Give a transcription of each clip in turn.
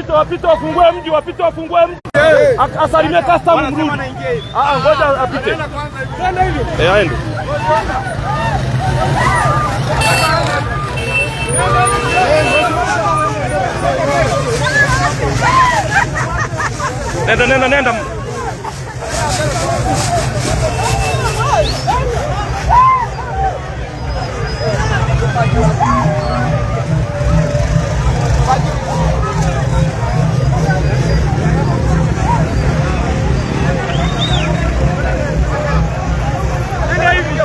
Wapite, wapite, wafungue mji, wapite, wafungue mji. Asalimie custom mrudi. Ah, ngoja apite. Eh, aende. Nenda, nenda, nenda. Nenda hivi.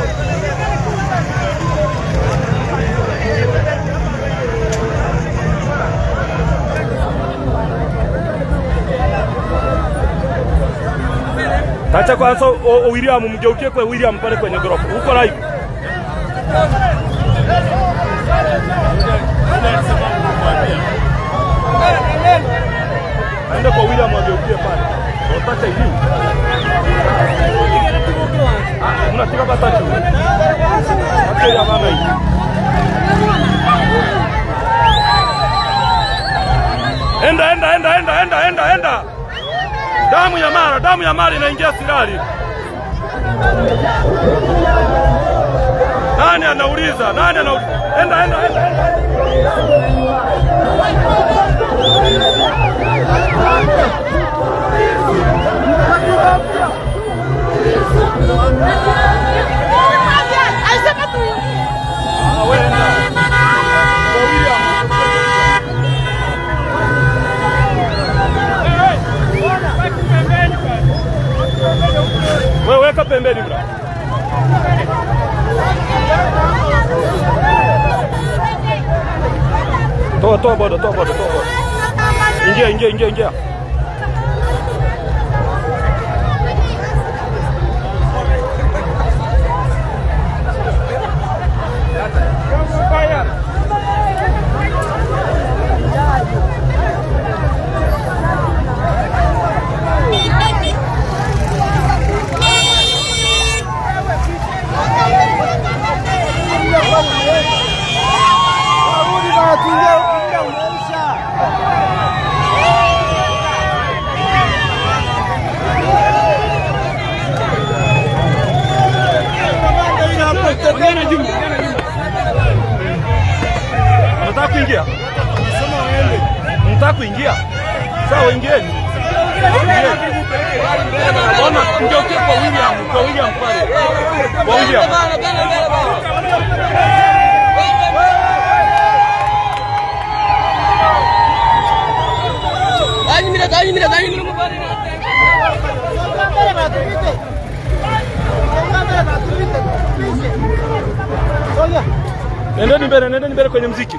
Tacha kwanza o William, mgeukie kwa William pale kwenye ghorofa. Huko live. Aende kwa William ageukie pale. Utacha hivi. Ah, mnataka batachu. Acha ya mama hii. Enda, enda, enda, enda, enda, enda, enda. Damu ya Mara, damu ya Mara inaingia Sirari. Nani anauliza? Nani anauliza? Enda, enda, enda, enda. Alisema tuingie. Ah, wewe enda. Kwa William. Wewe weka pembeni bra. Toa, toa boda, toa boda, toa boda. Ingia, ingia, ingia, ingia. Warudi bana, tuingie, muda umeisha. Unataka kuingia? Unataka kuingia? Sawa, ingieni. Ingieni. Ona, mgeukie kwa William, kwa William pale. Kwa William. Songa mbele bana, tupite. Songa mbele bana, tupite. Tupishe. Songa. Nendeni mbele, nendeni mbele kwenye mziki.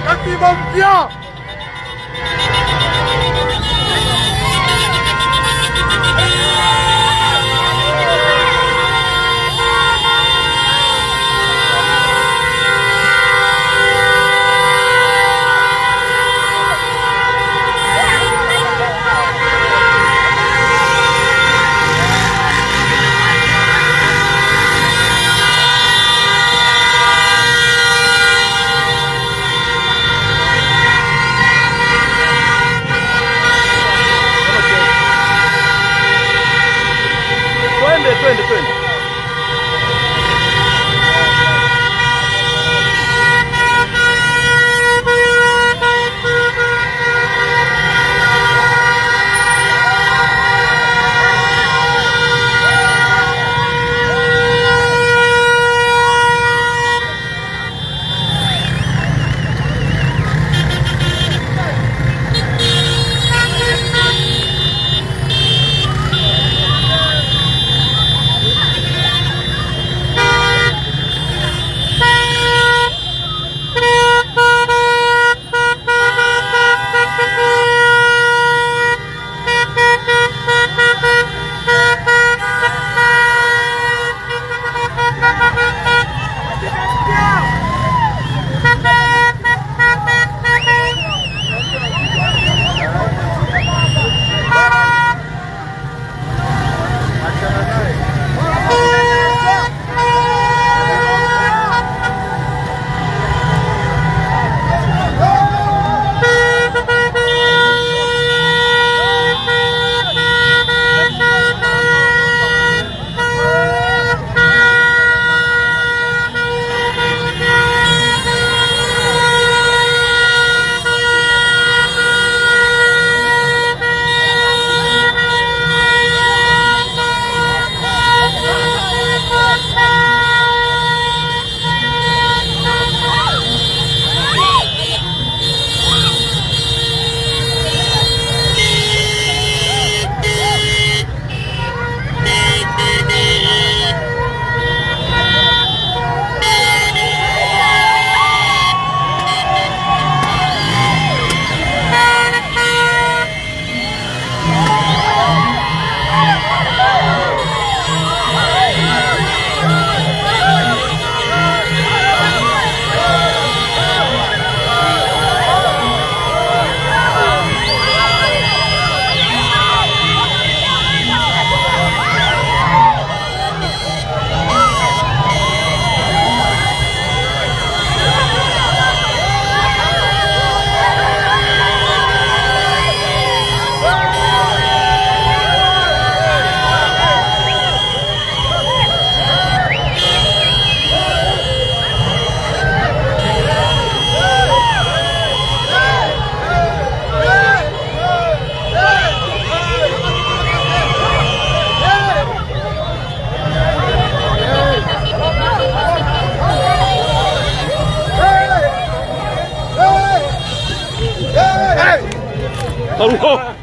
Katiba mpya. Allah.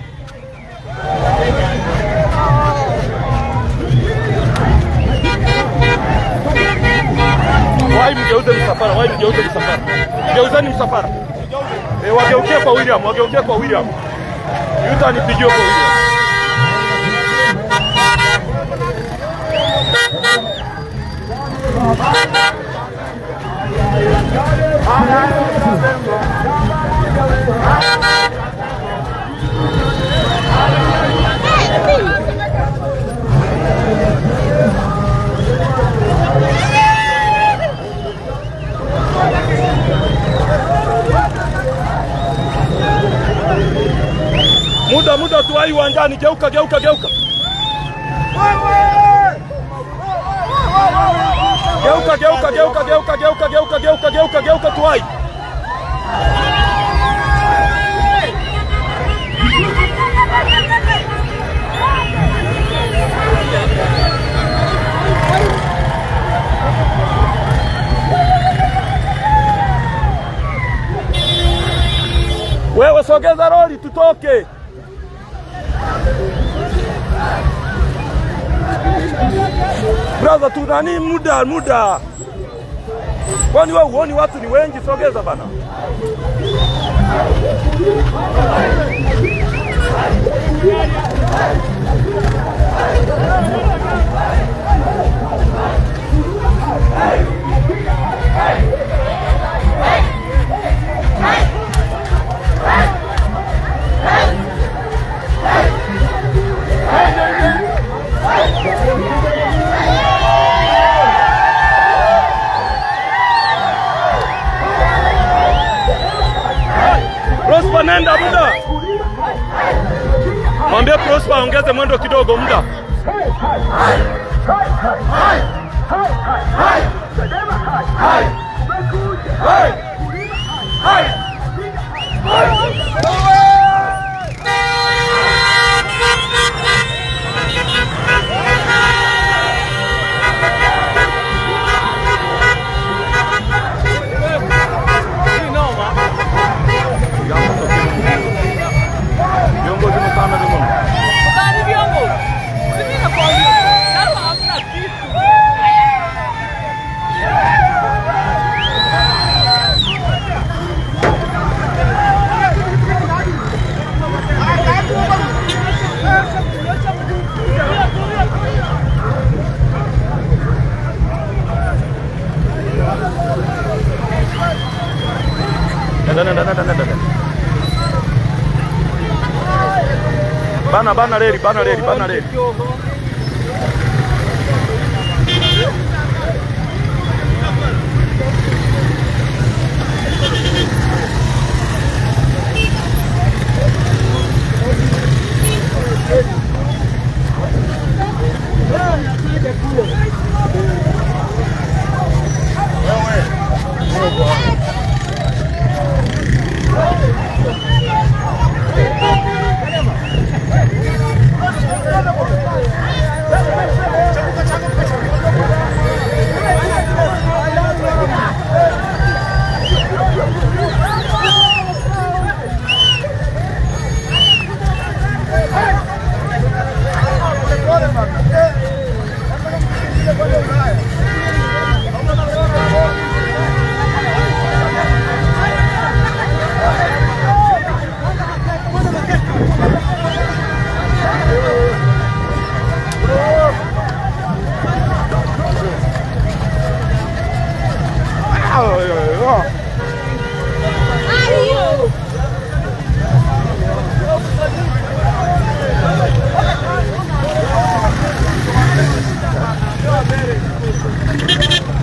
Wai mgeuze msafara, wai mgeuze msafara. Geuzeni msafara. Wageukie kwa William, wageukie kwa William. Yuta nipigie kwa William. Muda muda tuwai uwanjani, geuka geuka geuka. Geuka geuka geuka geuka geuka geuka geuka geuka geuka tuwai. Wewe sogeza lori tutoke. Brother, tunani muda muda. Kwani wewe huoni watu ni wengi? Sogeza bana. Prosper, nenda muda. Mwambie Prosper aongeze mwendo kidogo muda. Viongozi mtana vimono. Bali viongozi. Mimi nakwambia. Sasa hamna kitu. Nenda nenda nenda nenda. Bana bana reli, bana reli, bana reli.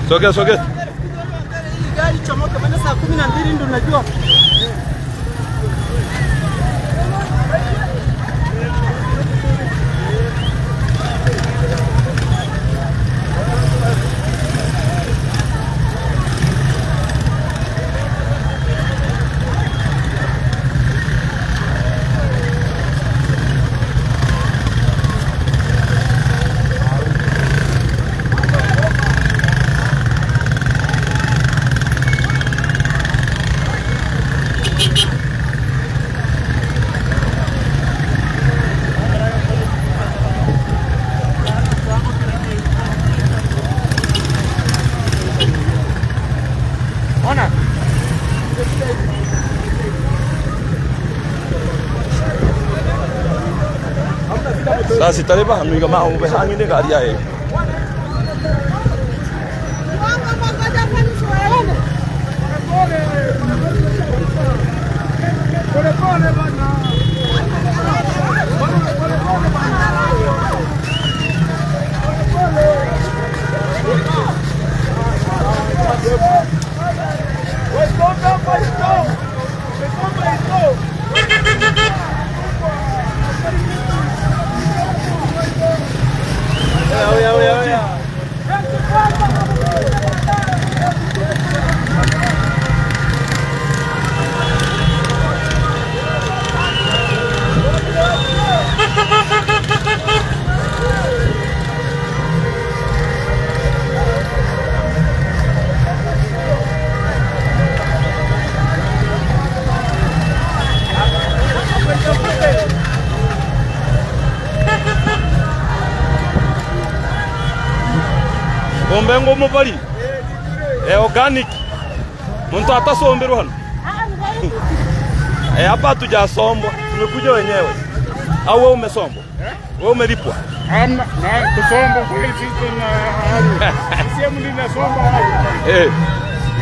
Sogea sogea. Gari chomoka maana saa 12 ndo najua. Sasa tareba hanu ma ube hangine gari yae. Bombengo mobali e organic muntu atasomberwa hano hapa hatujasombwa, tumekuja wenyewe. Au wewe umesombwa? Wewe umelipwa? Hamna, na kusomba kweli sisi tuna sisi mlinasomba hapo.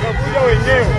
Tunakuja wenyewe.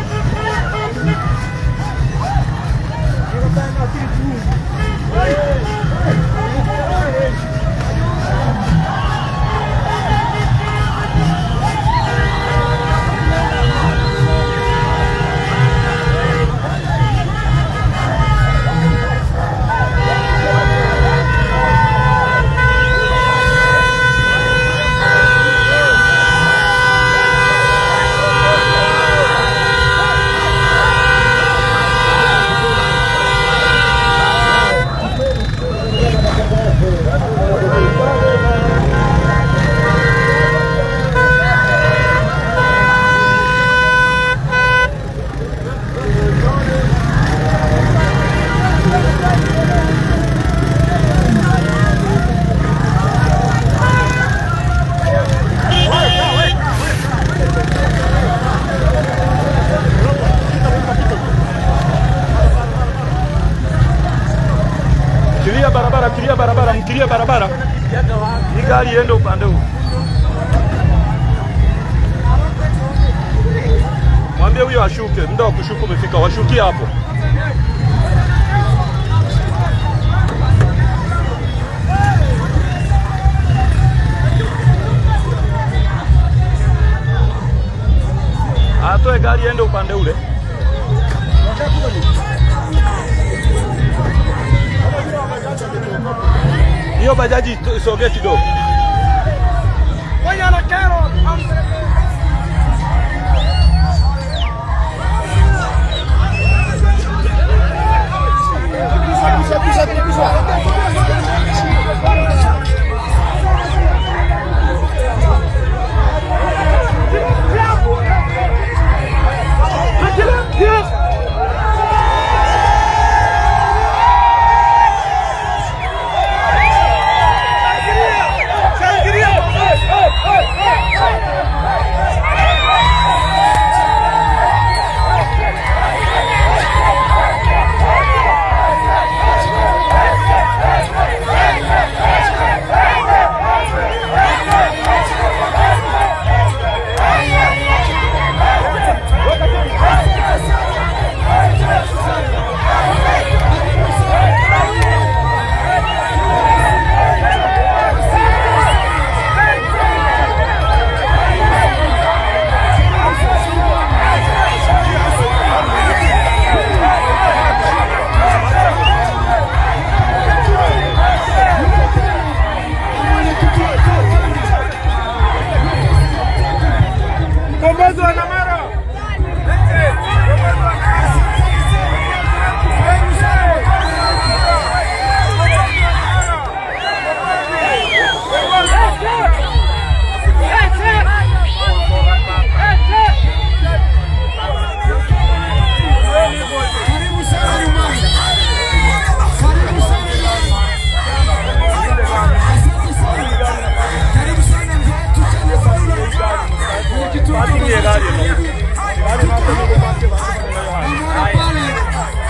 Kilia barabara, mkilia barabara. Hii gari iende upande huu. Mwambie huyo ashuke, muda wa kushuka umefika, washukie hapo. Atoe gari iende upande ule. Hiyo bajaji isogee kidogo.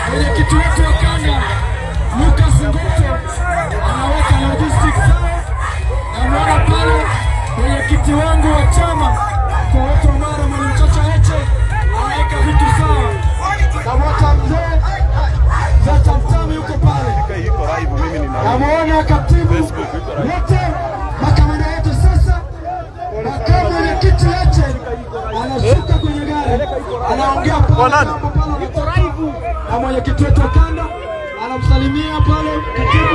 Mwenyekiti wetu wa kanda Lucas Ngoto anaweka logistics. Mkoa wetu wa Mara, Mwalimu Chacha Heche anaweka vitu sawa. Kamwata mzee Zata Mtami yuko pale, namuona katibu wote, makamanda yetu. Sasa makamu mwenyekiti Heche anashuka kwenye gari, anaongea pale mambo pale na mwenyekiti wetu wa kanda anamsalimia pale katibu,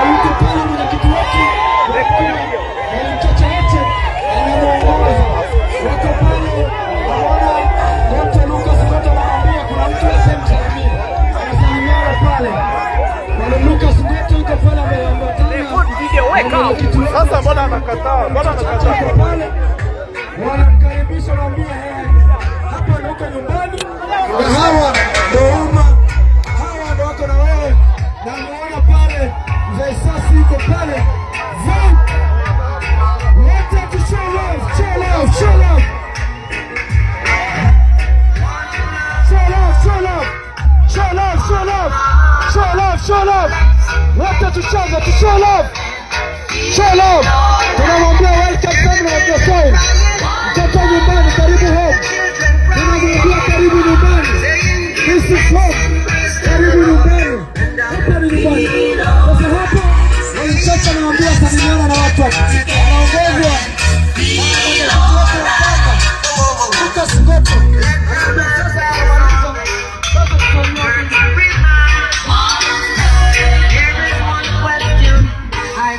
yuko pale mwenyekiti wetu Mwalimu Chacha Heche anamuongoza, wako pale, naona Dr. Lucas Ngoto anamwambia kuna mtu asemsalimie, anasalimiana pale. Mwalimu Lucas Ngoto yuko pale ameambatana na mwenyekiti wetu. Sasa mbona anakataa? Mbona anakataa? Yuko pale, wanamkaribisha, wanaambia hapa ndio uko nyumbani na hawa ndio umma, hawa ndio wako na wewe. Na muona pale mzee Sasi yuko pale. Wote to show love, show love, show love. Show love, show love. Show love, show love. Show love, show love. Wote tucheze, to show love. Show love. Tunamwambia welcome sana na soil. Mtoto nyumbani, karibu home. Tunamwambia karibu nyumbani. This is home. Karibu nyumbani. Hapa ni nyumbani. Sasa hapa Mwalimu Chacha anamwambia salimiana na watu hapa. Anaongozwa Lucas Ngoto. Anamwambia sasa tunamaliza. Sasa tusalimiane.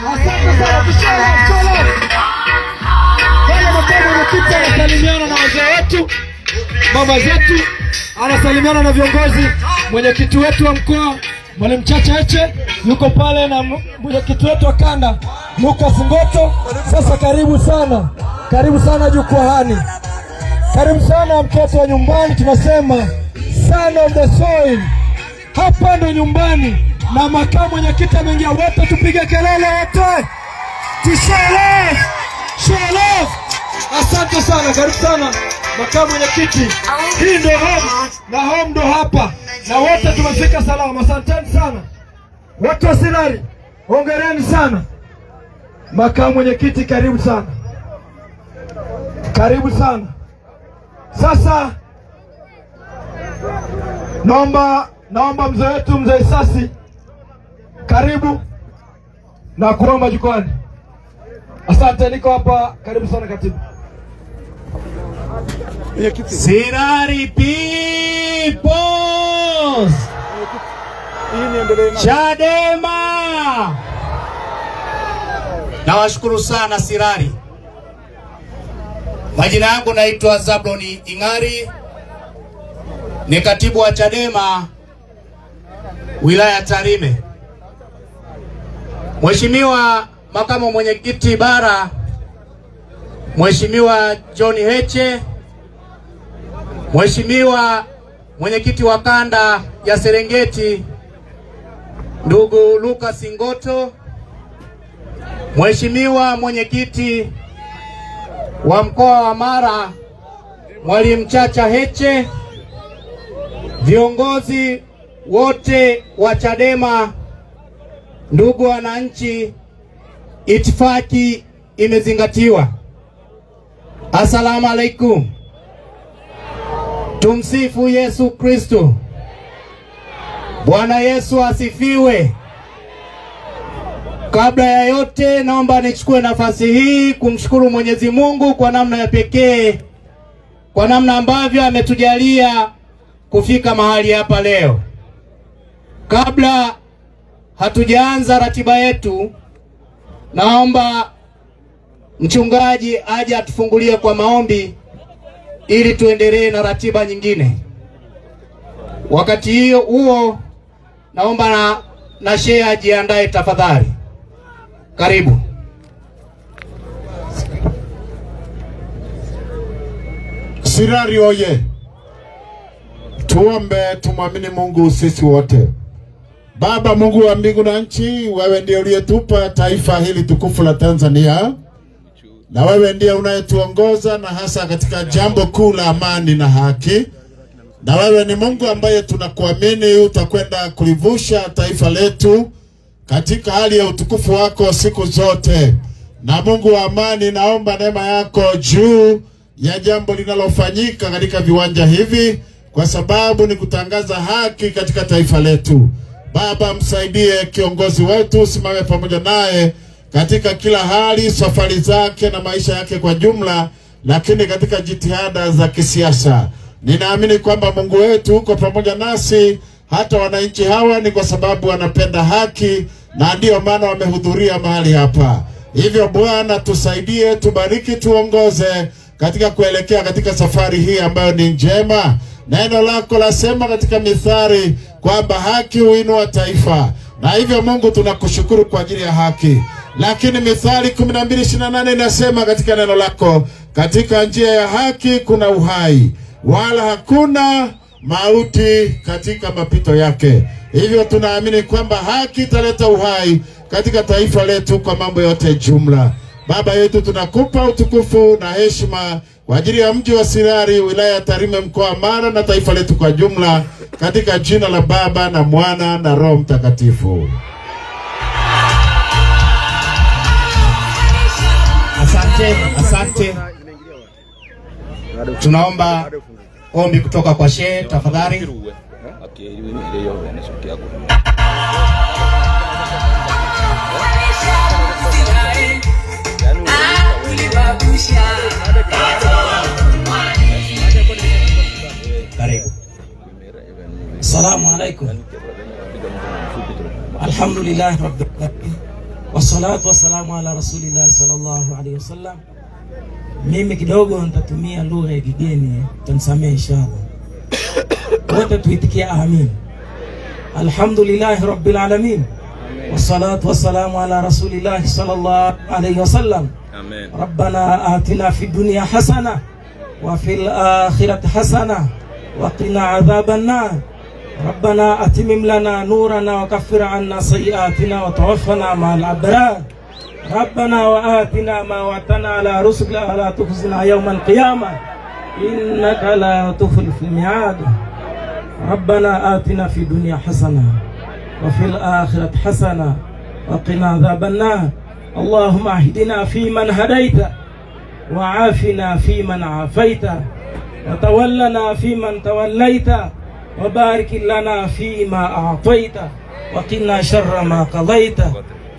Asante sana, tushow love, show love. Pale makamu mwenyekiti anasalimiana na wazee wetu, mama zetu, anasalimiana na viongozi. Mwenyekiti wetu wa mkoa Mwalimu Chacha Heche yuko pale na mwenyekiti wetu wa kanda Lucas Ngoto. Sasa karibu sana, karibu sana jukwaani, karibu sana mtoto wa nyumbani. Tunasema son of the soil, hapa ndo nyumbani, na makamu mwenyekiti ameingia. Wote tupige kelele wote, to show love, show love. Asante sana, karibu sana makamu mwenyekiti. Hii ndo home na home ndo hapa, na wote tumefika salama. Asanteni sana watu wa Sirari, hongereni sana. Makamu mwenyekiti, karibu sana, karibu sana. Sasa naomba mzee wetu mzee Sasi, karibu na kuomba jukwani. Asante, niko hapa. Karibu sana katibu. Sirari peoples, Chadema, nawashukuru sana Sirari. Majina yangu naitwa Zabloni Ing'ari, ni katibu wa Chadema wilaya Tarime. Mheshimiwa makamu mwenyekiti bara, Mheshimiwa John Heche, Mheshimiwa mwenyekiti wa kanda ya Serengeti ndugu Lucas Ngoto, Mheshimiwa mwenyekiti wa mkoa wa Mara Mwalimu Chacha Heche, viongozi wote wa Chadema, ndugu wananchi, itifaki imezingatiwa. Asalamu alaikum. Tumsifu Yesu Kristo. Bwana Yesu asifiwe. Kabla ya yote, naomba nichukue nafasi hii kumshukuru Mwenyezi Mungu kwa namna ya pekee, kwa namna ambavyo ametujalia kufika mahali hapa leo. Kabla hatujaanza ratiba yetu, naomba mchungaji aje atufungulie kwa maombi ili tuendelee na ratiba nyingine. Wakati hiyo huo, naomba na shehe ajiandae tafadhali. Karibu. Sirari oye! Tuombe, tumwamini Mungu sisi wote. Baba Mungu wa mbingu na nchi, wewe ndiye uliyetupa taifa hili tukufu la Tanzania, na wewe ndiye unayetuongoza na hasa katika jambo kuu la amani na haki. Na wewe ni Mungu ambaye tunakuamini utakwenda kulivusha taifa letu katika hali ya utukufu wako siku zote. Na Mungu wa amani, naomba neema yako juu ya jambo linalofanyika katika viwanja hivi, kwa sababu ni kutangaza haki katika taifa letu. Baba, msaidie kiongozi wetu, simame pamoja naye katika kila hali, safari zake na maisha yake kwa jumla, lakini katika jitihada za kisiasa. Ninaamini kwamba Mungu wetu uko pamoja nasi. Hata wananchi hawa ni kwa sababu wanapenda haki na ndiyo maana wamehudhuria mahali hapa. Hivyo Bwana, tusaidie, tubariki, tuongoze katika kuelekea katika safari hii ambayo ni njema. Neno lako lasema katika Mithali kwamba haki huinua taifa, na hivyo Mungu tunakushukuru kwa ajili ya haki. Lakini Mithali 12:28 inasema katika neno lako, katika njia ya haki kuna uhai, wala hakuna mauti katika mapito yake. Hivyo tunaamini kwamba haki italeta uhai katika taifa letu kwa mambo yote jumla. Baba yetu, tunakupa utukufu na heshima kwa ajili ya mji wa Sirari, wilaya ya Tarime, mkoa wa Mara na taifa letu kwa jumla, katika jina la Baba na Mwana na Roho Mtakatifu. Asante, asante. Tunaomba ombi kutoka kwa shehe tafadhali. Karibu. Assalamu alaikum. Alhamdulillah rabbil alamin. Wassalatu wassalamu ala rasulillah sallallahu alaihi wasallam. Mimi kidogo nitatumia lugha ya kigeni, mtanisamehe inshallah. Wote tuitikie amin. Alhamdulillah rabbil alamin. Wassalatu wassalamu ala rasulillah sallallahu alaihi wasallam. Amen. Rabbana atina fid dunya hasana wa fil akhirati hasana wa qina adhaban nar. Rabbana atimim lana nurana wa kaffir anna sayiatina wa tawaffana ma'al abrar. Rabbana wa atina ma wa'adtana ala rusulika wa la tukhzina yawmal qiyamah innaka la tukhlifu al-mi'ad. Rabbana atina fid dunya hasana wa fil akhirati hasana wa qina adhaban nar. Allahumma ahdina fi man hadaita wa afina fi man afaita wa tawallana fi man tawallaita wa barik lana fi ma a'taita wa qina sharra ma qadaita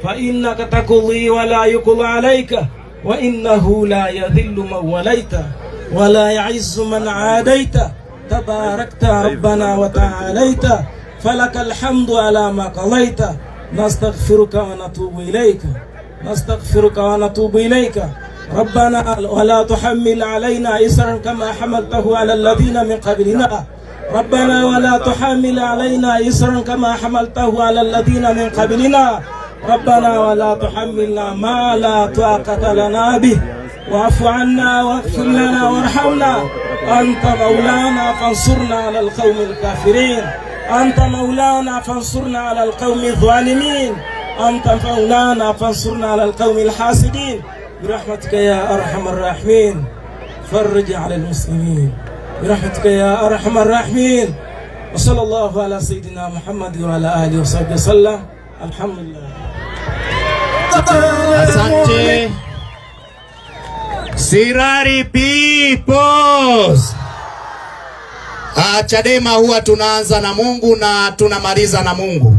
fa innaka taqdi wa la yuqda alayka wa innahu la yadhillu man walaita wa la ya'izzu man 'adaita. Tabarakta rabbana wa ta'alaita falakal hamdu ala ma qadaita. Nastaghfiruka wa natubu ilayka, nastaghfiruka wa natubu ilayka. Rabbana wa la tuhammil alayna isran kama hamaltahu ala alladhina min qablina. Rabbana wa la tuhammil alayna isran kama hamaltahu ala alladhina min qablina. Rabbana wa la tuhammilna ma la taqata lana bih wa'fu 'anna waghfir lana warhamna anta maulana fansurna 'ala alqawmi alkafirin. Anta maulana fansurna 'ala alqawmi adh-dhalimin. Anta maulana fansurna 'ala alqawmi alhasidin. Birahmatika ya arhamar rahimin farij 'ala almuslimin. Birahmatika ya arhamar rahimin. Wa sallallahu ala sayidina Muhammad wa ala alihi wa sahbihi wasallam. Alhamdulillah. Asante. Sirari peoples. Chadema huwa tunaanza na Mungu na tunamaliza na Mungu,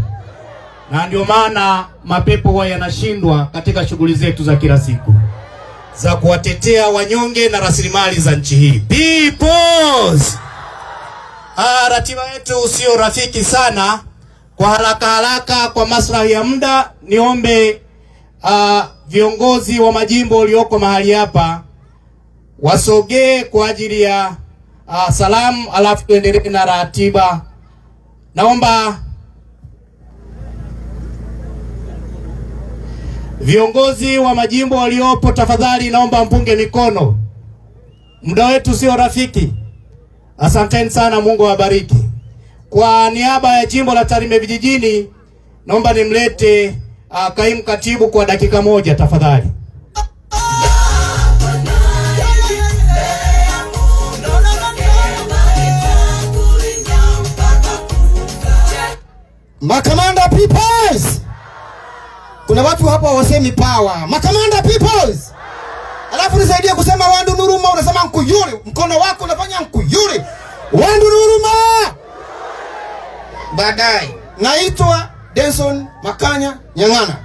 na ndio maana mapepo huwa yanashindwa katika shughuli zetu za kila siku za kuwatetea wanyonge na rasilimali za nchi hii. Peoples. Ratiba yetu sio rafiki sana. Kwa haraka haraka, kwa maslahi ya muda, niombe viongozi wa majimbo walioko mahali hapa wasogee kwa ajili ya salamu, alafu tuendelee na ratiba. Naomba viongozi wa majimbo waliopo tafadhali, naomba mpunge mikono. Muda wetu sio rafiki. Asanteni sana, Mungu awabariki. Kwa niaba ya jimbo la Tarime vijijini, naomba nimlete kaimu katibu kwa dakika moja tafadhali. Makamanda peoples. Kuna watu hapa wasemi power. Makamanda peoples. Alafu nisaidie kusema Wandu Nuruma, unasema Nkuyule, mkono wako unafanya Nkuyule. Wandu Nuruma. Baadaye naitwa Denson Makanya Nyang'ana,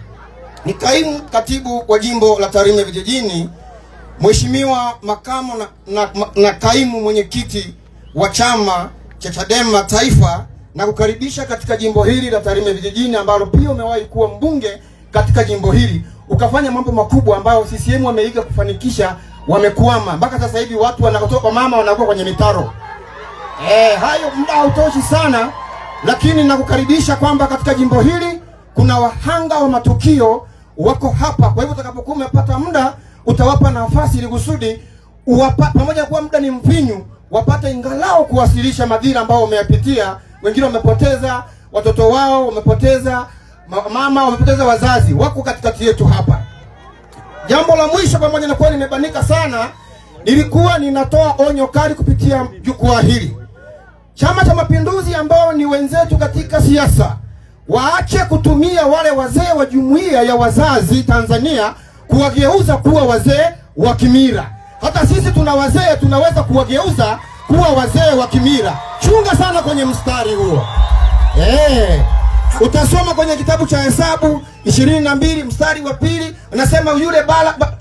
ni kaimu katibu wa jimbo la Tarime Vijijini. Mheshimiwa makamu na kaimu mwenyekiti wa chama cha Chadema Taifa, na kukaribisha katika jimbo hili la Tarime Vijijini ambalo pia umewahi kuwa mbunge katika jimbo hili, ukafanya mambo makubwa ambayo CCM wameiga kufanikisha, wamekwama mpaka sasa hivi watu wanatoka, mama wanakuwa kwenye mitaro. Hayo muda hautoshi sana, lakini nakukaribisha kwamba katika jimbo hili kuna wahanga wa matukio wako hapa. Kwa hivyo utakapokuwa umepata muda utawapa nafasi ili kusudi pamoja kuwa muda ni mfinyu, wapate ingalau kuwasilisha madhira ambao wameyapitia. Wengine wamepoteza watoto wao, wamepoteza mama, wamepoteza wazazi, wako katikati yetu hapa. Jambo la mwisho, pamoja na kuwa nimebanika sana, nilikuwa ninatoa onyo kali kupitia jukwaa hili. Chama cha Mapinduzi ambao ni wenzetu katika siasa, waache kutumia wale wazee wa jumuiya ya wazazi Tanzania kuwageuza kuwa wazee wa kimila. Hata sisi tuna wazee, tunaweza kuwageuza kuwa wazee wa kimila. Chunga sana kwenye mstari huo. Utasoma kwenye kitabu cha Hesabu 22 mstari wa 2, anasema yule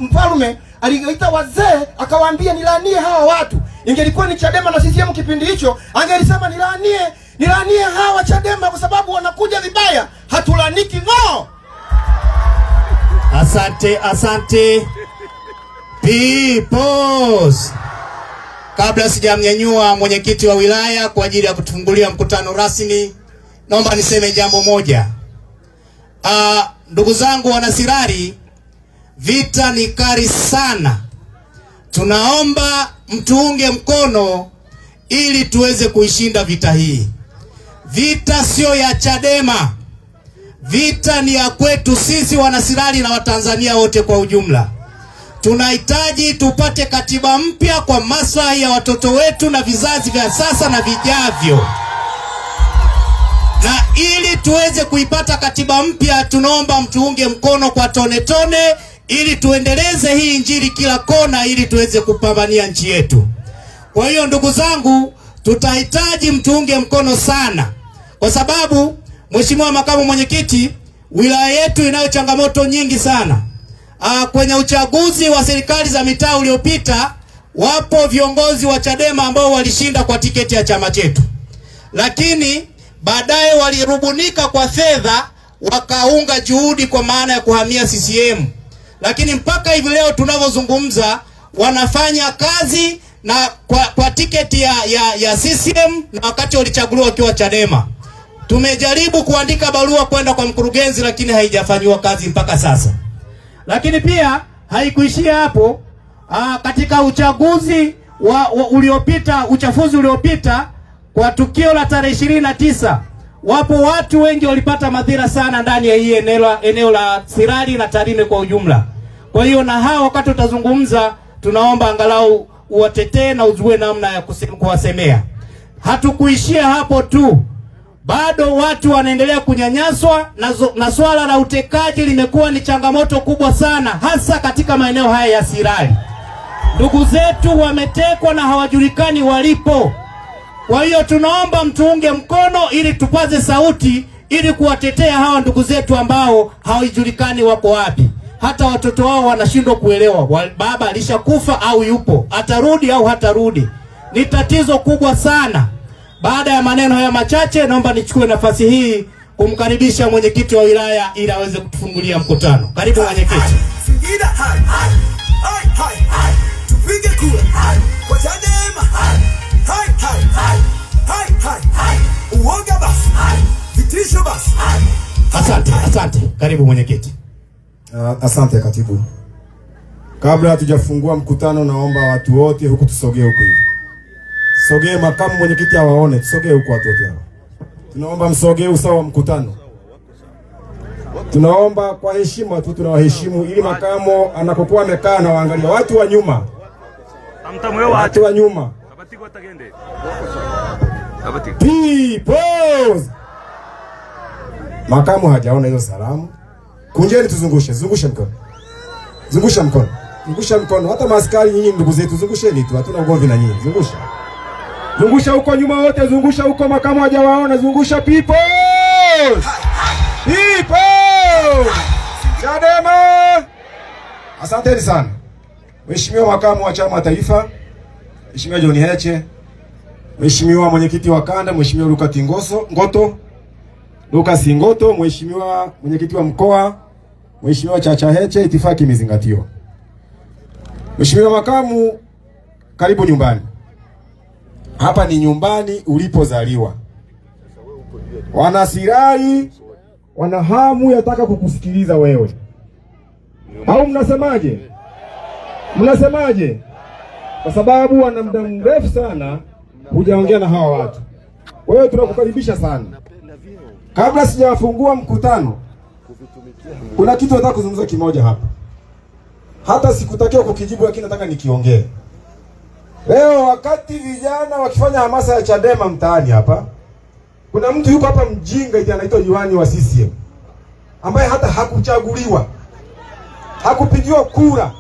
mfalme aliita wazee akawaambia, nilaanie hawa watu. Ingelikuwa ni Chadema na CCM kipindi hicho, angelisema nilaanie hawa Chadema kwa sababu wanakuja vibaya. Hatulaniki ng'o. Asante, asante. Peoples. Kabla sijamnyanyua mwenyekiti wa wilaya kwa ajili ya kutufungulia mkutano rasmi, naomba niseme jambo moja. Ndugu zangu wanasirari, vita ni kali sana. Tunaomba mtuunge mkono ili tuweze kuishinda vita hii. Vita sio ya Chadema. Vita ni ya kwetu sisi wanasirari na Watanzania wote kwa ujumla. Tunahitaji tupate katiba mpya kwa maslahi ya watoto wetu na vizazi vya sasa na vijavyo. Na ili tuweze kuipata katiba mpya, tunaomba mtuunge mkono kwa tone tone ili tuendeleze hii injili kila kona, ili tuweze kupambania nchi yetu. Kwa hiyo ndugu zangu, tutahitaji mtuunge mkono sana, kwa sababu Mheshimiwa makamu mwenyekiti, wilaya yetu inayo changamoto nyingi sana. Kwenye uchaguzi wa serikali za mitaa uliopita, wapo viongozi wa Chadema ambao walishinda kwa tiketi ya chama chetu, lakini baadaye walirubunika kwa fedha wakaunga juhudi kwa maana ya kuhamia CCM. Lakini mpaka hivi leo tunavyozungumza wanafanya kazi na kwa tiketi ya CCM, na wakati walichaguliwa wakiwa Chadema. Tumejaribu kuandika barua kwenda kwa mkurugenzi, lakini haijafanywa kazi mpaka sasa. Lakini pia haikuishia hapo. Katika uchaguzi uliopita, uchafuzi uliopita, kwa tukio la tarehe 29, wapo watu wengi walipata madhira sana ndani ya hii eneo la Sirari na Tarime kwa ujumla. Kwa hiyo na hao wakati utazungumza, tunaomba angalau uwatetee na ujue namna ya kuwasemea. Hatukuishia hapo tu. Bado watu wanaendelea kunyanyaswa na swala la utekaji limekuwa ni changamoto kubwa sana, hasa katika maeneo haya ya Sirari. Ndugu zetu wametekwa na hawajulikani walipo. Kwa hiyo tunaomba mtuunge mkono ili tupaze sauti ili kuwatetea hawa ndugu zetu ambao hawajulikani wako wapi. Hata watoto wao wanashindwa kuelewa, baba alishakufa au yupo, atarudi au hatarudi. Ni tatizo kubwa sana. Baada ya maneno haya machache, naomba nichukue nafasi hii kumkaribisha mwenyekiti wa wilaya ili aweze kutufungulia mkutano. Karibu mwenyekiti. Singida hai hai hai hai, tupige kura kwa Chadema hai hai hai hai hai, uoga basi, vitisho basi. Asante, asante. Karibu mwenyekiti. Asante katibu. Kabla hatujafungua mkutano, naomba watu wote huku tusogee huku hivi. Sogee, makamu mwenyekiti awaone, tusogee huku watu wote hao. Tunaomba msogee usawa wa mkutano. Tunaomba kwa heshima tu, tunawaheshimu ili makamo anapokuwa amekaa na waangalia watu wa nyuma. Watu wa nyuma. Peoples. Makamu hajaona hizo salamu. Kunjeni tuzungushe, zungusha mkono. Zungusha mkono. Zungusha mkono. Hata maaskari nyinyi ndugu zetu, zungusheni tu, hatuna ugomvi na nyinyi. Zungusha. Zungusha huko nyuma wote, zungusha huko, makamu hajawaona, zungusha people. People! Chadema! Asanteni sana. Mheshimiwa makamu wa chama taifa, Mheshimiwa John Heche, Mheshimiwa mwenyekiti wa kanda, Mheshimiwa Luka Tingoso, Ngoto, Lucas Ngoto, Mheshimiwa mwenyekiti wa mkoa, Mheshimiwa Chacha Heche, itifaki imezingatiwa. Mheshimiwa makamu, karibu nyumbani. Hapa ni nyumbani ulipozaliwa. Wanasirari wana hamu yataka kukusikiliza wewe, au mnasemaje? Mnasemaje? Kwa sababu wana muda mrefu sana hujaongea na hawa watu. Kwa hiyo tunakukaribisha sana. Kabla sijafungua mkutano, kuna kitu nataka kuzungumza kimoja hapa. Hata sikutakiwa kukijibu, lakini nataka nikiongee. Leo wakati vijana wakifanya hamasa ya Chadema mtaani hapa, kuna mtu yuko hapa mjinga eti anaitwa diwani wa CCM ambaye hata hakuchaguliwa, hakupigiwa kura,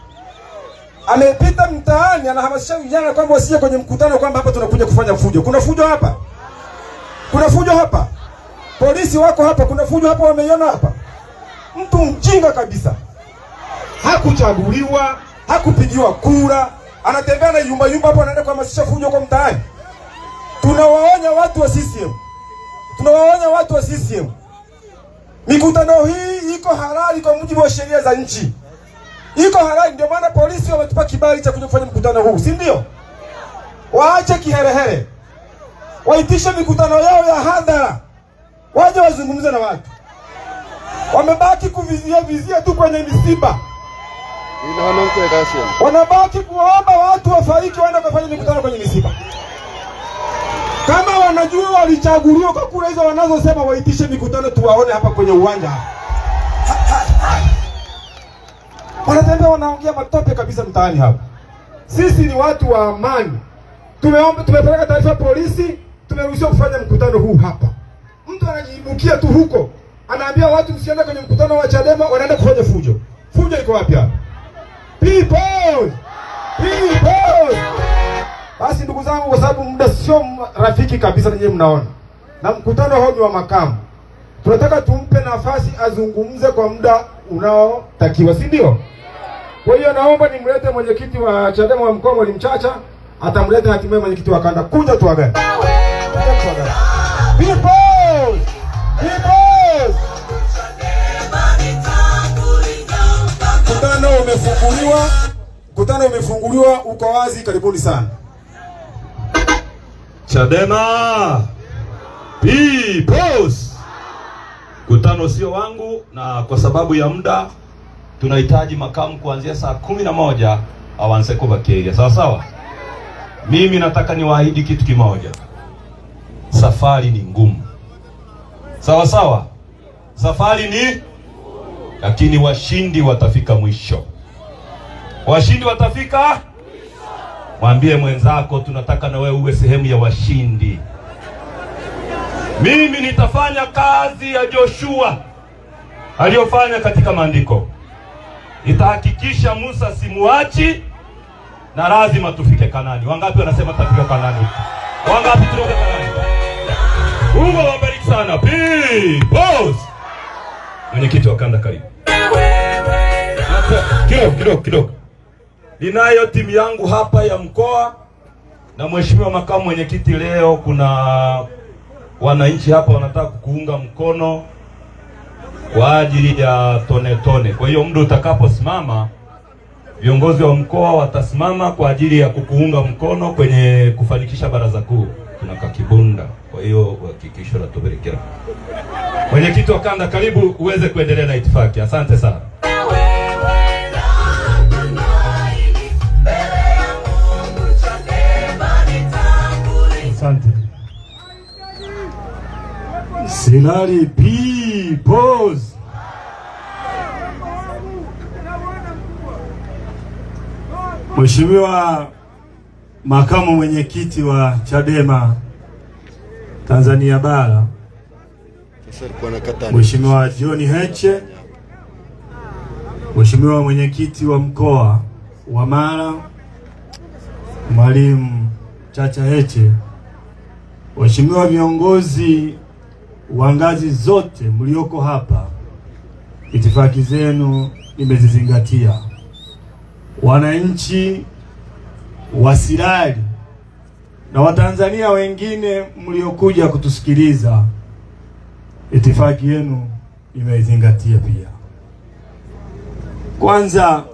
amepita mtaani anahamasisha vijana kwamba wasije kwenye mkutano, kwamba hapa tunakuja kufanya fujo. Kuna fujo hapa? Kuna fujo hapa? Polisi wako hapa, kuna fujo hapa? Wameiona hapa? Mtu mjinga kabisa, hakuchaguliwa, hakupigiwa kura, anatembea na yumba yumba hapo, anaenda kuhamasisha fujo kwa mtaani. Tunawaonya watu wa CCM, tunawaonya watu wa CCM, mikutano hii iko halali kwa mujibu wa sheria za nchi, iko halali. Ndio maana polisi wametupa kibali cha kuja kufanya mkutano huu, si ndio? Waache kiherehere, waitishe mikutano yao ya hadhara, waje wazungumze na watu. Wamebaki kuvizia vizia tu kwenye misiba, wanabaki kuomba watu wafariki waende kufanya mikutano kwenye misiba. Kama wanajua walichaguliwa kwa kura hizo wanazosema, waitishe mikutano tuwaone hapa kwenye uwanja. Wanatembea wanaongea matope kabisa mtaani hapa. Sisi ni watu wa amani. Tumeomba, tumepeleka taarifa polisi, tumeruhusiwa kufanya mkutano huu hapa. Mtu anajiibukia tu huko, anaambia watu msiende kwenye mkutano wa Chadema, wanaenda kufanya fujo. Fujo iko wapi hapa? People! People! Basi ndugu zangu, kwa sababu muda sio rafiki kabisa, ninyi mnaona, na mkutano huu ni wa makamu, tunataka tumpe nafasi azungumze kwa muda unaotakiwa, si ndio? Kwa hiyo naomba nimlete mwenyekiti wa Chadema wa mkoa Mwalimu Chacha, atamleta hatimaye mwenyekiti wa kanda. Kuja tuagane. People! People! Mkutano umefunguliwa, mkutano umefunguliwa, uko wazi, karibuni sana. Chadema Peoples. Mkutano sio wangu, na kwa sababu ya muda tunahitaji makamu kuanzia saa 11 awanze kubakeria. Sawa sawa. Mimi nataka niwaahidi kitu kimoja, safari ni ngumu. Sawa sawa, safari ni, lakini washindi watafika mwisho. Washindi watafika. Mwambie mwenzako tunataka na wewe uwe sehemu ya washindi. Mimi nitafanya kazi ya Joshua aliyofanya katika maandiko. Nitahakikisha Musa simuachi na lazima tufike Kanani. Wangapi wanasema tutafika Kanani? Wangapi tunafika Kanani? Mungu awabariki sana. Peoples. Mwenyekiti wa kanda karibu. Kidogo kidogo. Ninayo timu yangu hapa ya mkoa na mheshimiwa makamu mwenyekiti, leo kuna wananchi hapa wanataka kukuunga mkono kwa ajili ya tone tone. Kwa hiyo muda utakaposimama, viongozi wa mkoa watasimama kwa ajili ya kukuunga mkono kwenye kufanikisha baraza kuu. Tuna kakibunda, kwa hiyo hakikisho la tubarikiwa. Mwenyekiti wa kanda, karibu uweze kuendelea na itifaki. Asante sana. Asante. Silali Peoples. Mheshimiwa makamu mwenyekiti wa Chadema Tanzania Bara, Mheshimiwa John Heche, Mheshimiwa mwenyekiti wa mkoa wa Mara Mwalimu Chacha Heche, waheshimiwa viongozi wa ngazi zote mlioko hapa, itifaki zenu nimezizingatia. Wananchi wa Sirari na Watanzania wengine mliokuja kutusikiliza, itifaki yenu nimeizingatia pia. Kwanza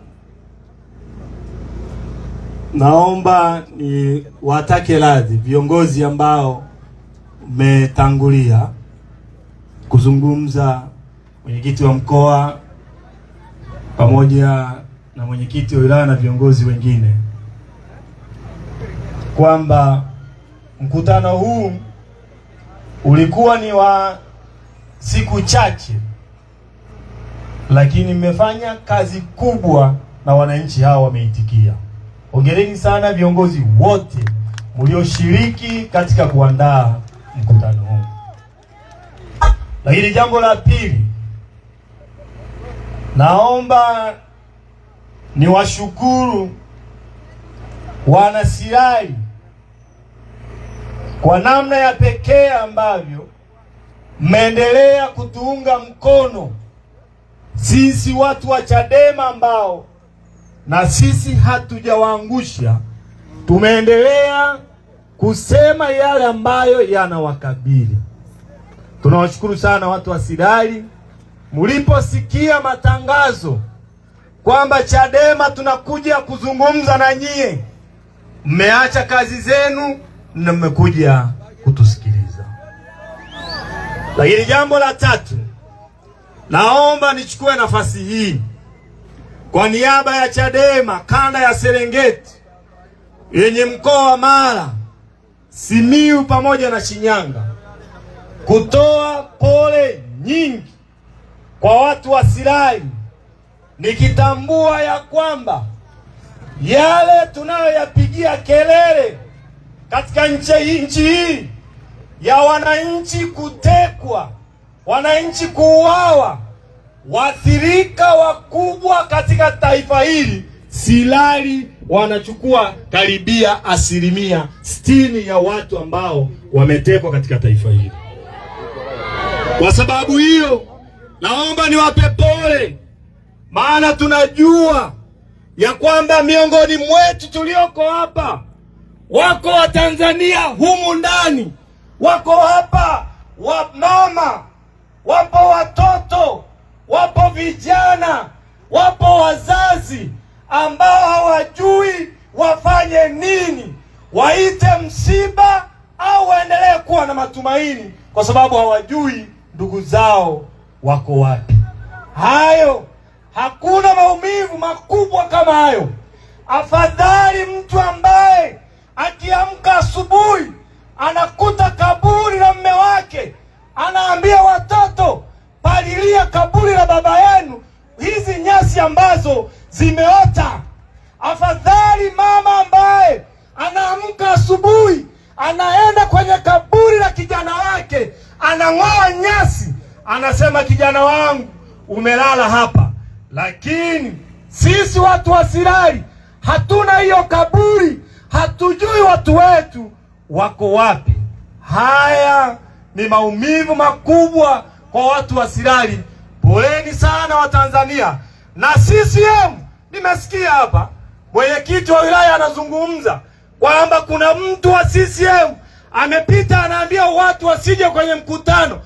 naomba ni watake radhi viongozi ambao mmetangulia kuzungumza, mwenyekiti wa mkoa pamoja na mwenyekiti wa wilaya na viongozi wengine, kwamba mkutano huu ulikuwa ni wa siku chache, lakini mmefanya kazi kubwa na wananchi hao wameitikia. Hongereni sana viongozi wote mlioshiriki katika kuandaa mkutano huu. Lakini jambo la pili, naomba niwashukuru wana Sirari kwa namna ya pekee ambavyo mmeendelea kutuunga mkono sisi watu wa Chadema ambao na sisi hatujawaangusha, tumeendelea kusema yale ambayo yanawakabili. Tunawashukuru sana watu wa Sirari, mliposikia matangazo kwamba Chadema tunakuja kuzungumza na nyie, mmeacha kazi zenu na mmekuja kutusikiliza. Lakini jambo la tatu, naomba nichukue nafasi hii kwa niaba ya Chadema kanda ya Serengeti yenye mkoa wa Mara, Simiyu pamoja na Shinyanga kutoa pole nyingi kwa watu wa Sirari, nikitambua ya kwamba yale tunayoyapigia kelele katika nchi hii ya wananchi kutekwa, wananchi kuuawa, waathirika wakubwa katika taifa hili Sirari wanachukua karibia 60% ya watu ambao wametekwa katika taifa hili. Kwa sababu hiyo, naomba niwape pole, maana tunajua ya kwamba miongoni mwetu tulioko hapa wako Watanzania humu ndani, wako hapa wamama, wapo watoto, wapo vijana, wapo wazazi ambao hawajui wafanye nini, waite msiba au waendelee kuwa na matumaini, kwa sababu hawajui ndugu zao wako wapi. Hayo, hakuna maumivu makubwa kama hayo. Afadhali mtu ambaye akiamka asubuhi anakuta kaburi la mme wake, anaambia watoto, palilia kaburi la baba yenu, hizi nyasi ambazo zimeota. Afadhali mama ambaye anaamka asubuhi anaenda kwenye kaburi la kijana wake, anang'oa nyasi, anasema kijana wangu umelala hapa. Lakini sisi watu wa Sirari hatuna hiyo kaburi, hatujui watu wetu wako wapi. Haya ni maumivu makubwa kwa watu wa Sirari. Poleni sana Watanzania. Na CCM, nimesikia hapa mwenyekiti wa wilaya anazungumza kwamba kuna mtu wa CCM amepita anaambia watu wasije kwenye mkutano.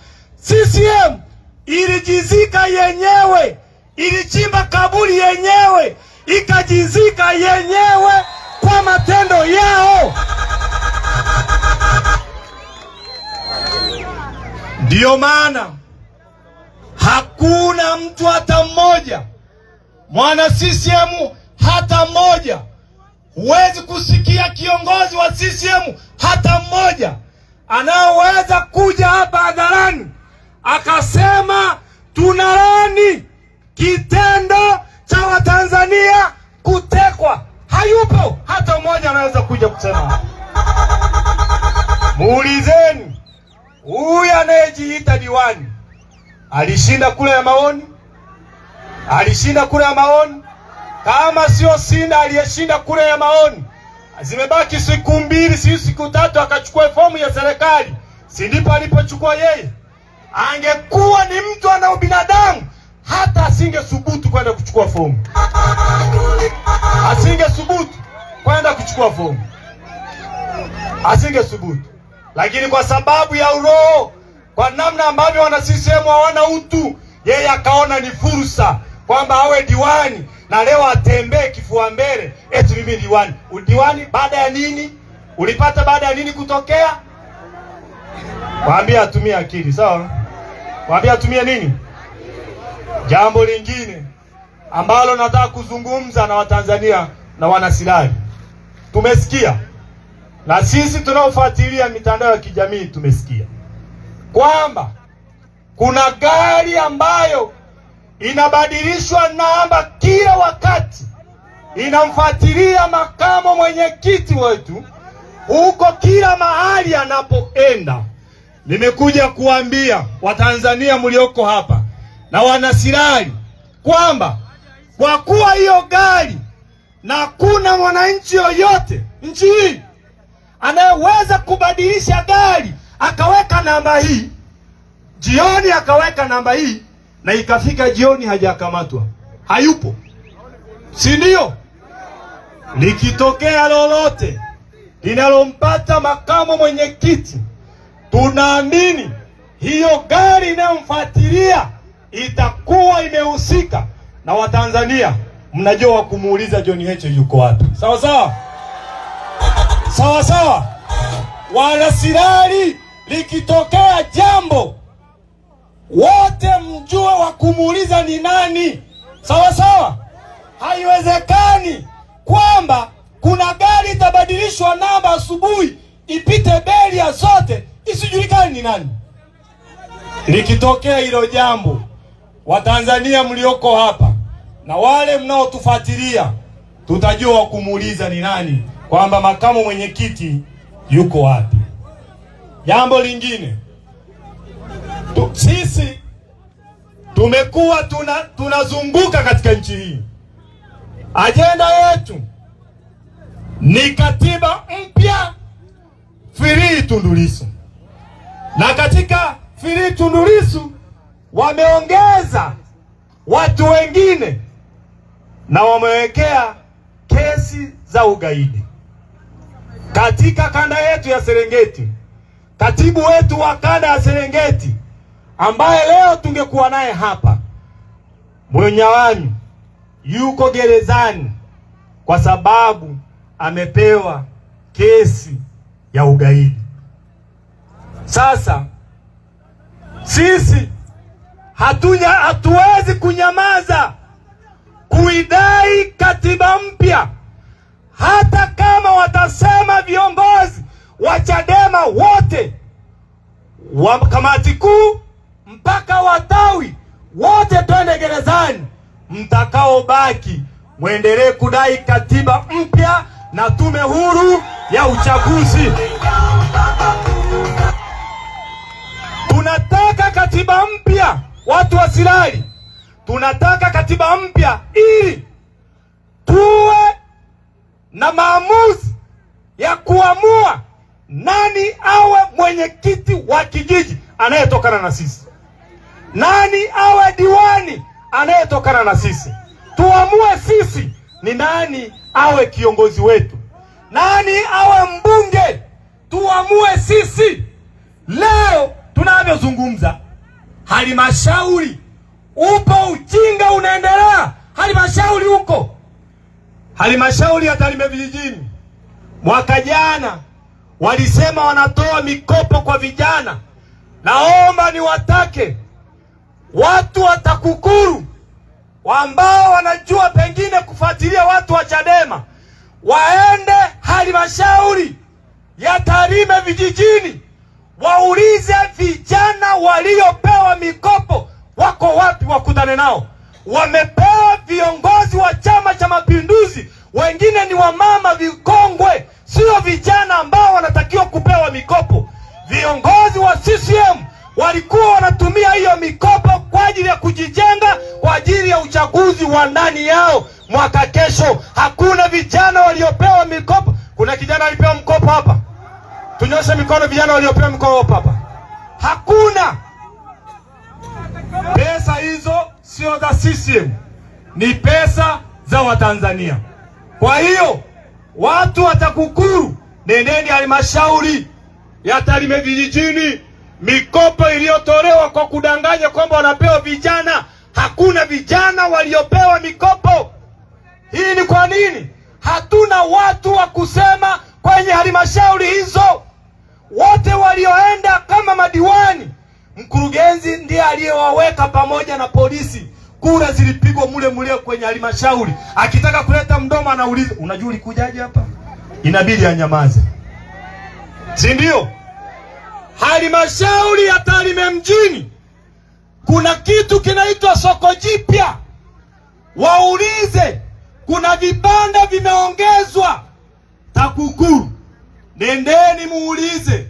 CCM ilijizika yenyewe, ilichimba kaburi yenyewe, ikajizika yenyewe kwa matendo yao. Ndiyo maana hakuna mtu hata mmoja mwana CCM hata mmoja, huwezi kusikia kiongozi wa CCM hata mmoja anaoweza kuja hapa hadharani akasema tunalaani kitendo cha Watanzania kutekwa. Hayupo hata mmoja anaweza kuja kusema. Muulizeni huyu anayejiita diwani, alishinda kura ya maoni? Alishinda kura ya maoni? Kama sio Sinda aliyeshinda kura ya maoni, zimebaki siku 2, si siku 3, akachukua fomu ya serikali, si ndipo alipochukua yeye? Angekuwa ni mtu ana ubinadamu, hata asingethubutu kwenda kuchukua fomu. Asingethubutu kwenda kuchukua fomu. Asingethubutu. Lakini kwa sababu ya uroho, kwa namna ambavyo wana CCM hawana utu, yeye akaona ni fursa kwamba awe diwani na leo atembee kifua mbele, eti mimi diwani. Udiwani baada ya nini? Ulipata baada ya nini kutokea? Waambie atumie akili, sawa? Waambie atumie nini? Jambo lingine ambalo nataka kuzungumza na Watanzania na wanasilali. Tumesikia, na sisi tunaofuatilia mitandao ya kijamii tumesikia kwamba kuna gari ambayo inabadilishwa namba kila wakati, inamfuatilia makamo mwenyekiti wetu huko kila mahali anapoenda. Nimekuja kuambia Watanzania mlioko hapa na wanasilali kwamba kwa kuwa hiyo gari, na kuna mwananchi yoyote nchi hii anayeweza kubadilisha gari akaweka namba hii jioni, akaweka namba hii na ikafika jioni hajakamatwa, hayupo, si ndio? Likitokea lolote linalompata makamo mwenyekiti, tunaamini hiyo gari inayomfuatilia itakuwa imehusika. Na Watanzania mnajua wa kumuuliza John Heche yuko wapi. Sawa sawa? Sawa sawa? Wanasilali, likitokea jambo wote mjue wa kumuuliza ni nani. Sawa sawa? Haiwezekani kwamba kuna gari itabadilishwa namba asubuhi ipite beria zote isijulikane ni nani. Likitokea hilo jambo, Watanzania mlioko hapa na wale mnaotufuatilia, tutajua kumuuliza ni nani, kwamba makamu mwenyekiti yuko wapi. Jambo lingine, sisi tumekuwa tunazunguka katika nchi hii. Ajenda yetu ni katiba mpya, free Tundu Lissu. Na katika free Tundu Lissu wameongeza watu wengine na wamewekea kesi za ugaidi. Katika kanda yetu ya Serengeti, katibu wetu wa kanda ya Serengeti ambaye leo tungekuwa naye hapa, Mwenyawani, yuko gerezani kwa sababu amepewa kesi ya ugaidi. Sasa sisi hatuwezi kunyamaza kuidai katiba mpya, hata kama watasema viongozi wa Chadema wote wa kamati kuu mpaka watawi wote twende gerezani, mtakaobaki muendelee kudai katiba mpya na tume huru ya uchaguzi. Tunataka katiba mpya, watu wa Sirari. Tunataka katiba mpya ili tuwe na maamuzi ya kuamua nani awe mwenyekiti wa kijiji anayetokana na sisi, nani awe diwani anayetokana na sisi. Tuamue sisi ni nani awe kiongozi wetu, nani awe mbunge, tuamue sisi. Leo tunavyozungumza, halmashauri upo ujinga unaendelea. Halmashauri huko, halmashauri ya Tarime vijijini mwaka jana walisema wanatoa mikopo kwa vijana. Naomba niwatake watu wa TAKUKURU ambao wanajua pengine kufuatilia watu wa Chadema waende halmashauri ya Tarime vijijini waulize vijana waliopewa mikopo wako wapi, wakutane nao. Wamepewa viongozi wa Chama cha Mapinduzi, wengine ni wamama vikongwe, sio vijana ambao wanatakiwa kupewa mikopo. Viongozi wa CCM walikuwa wanatumia hiyo mikopo kwa ajili ya kujijenga, kwa ajili ya uchaguzi wa ndani yao. mwaka kesho. Hakuna vijana waliopewa mikopo. Kuna kijana alipewa mkopo hapa? Tunyoshe mikono vijana waliopewa mkopo hapa. Hakuna. Pesa hizo sio za CCM, ni pesa za Watanzania. Kwa hiyo watu wa TAKUKURU, nendeni halmashauri ya Tarime vijijini, mikopo iliyotolewa kwa kudanganya kwamba wanapewa vijana, hakuna vijana waliopewa mikopo. Hii ni kwa nini? Hatuna watu wa kusema kwenye halmashauri hizo. Wote walioenda kama madiwani, mkurugenzi ndiye aliyewaweka pamoja na polisi. Kura zilipigwa mule mule kwenye halmashauri. Akitaka kuleta mdomo anauliza, unajua ulikujaje hapa? Inabidi anyamaze, si ndio? Halmashauri ya Tarime mjini kuna kitu kinaitwa soko jipya. Waulize, kuna vibanda vimeongezwa. TAKUKURU, nendeni muulize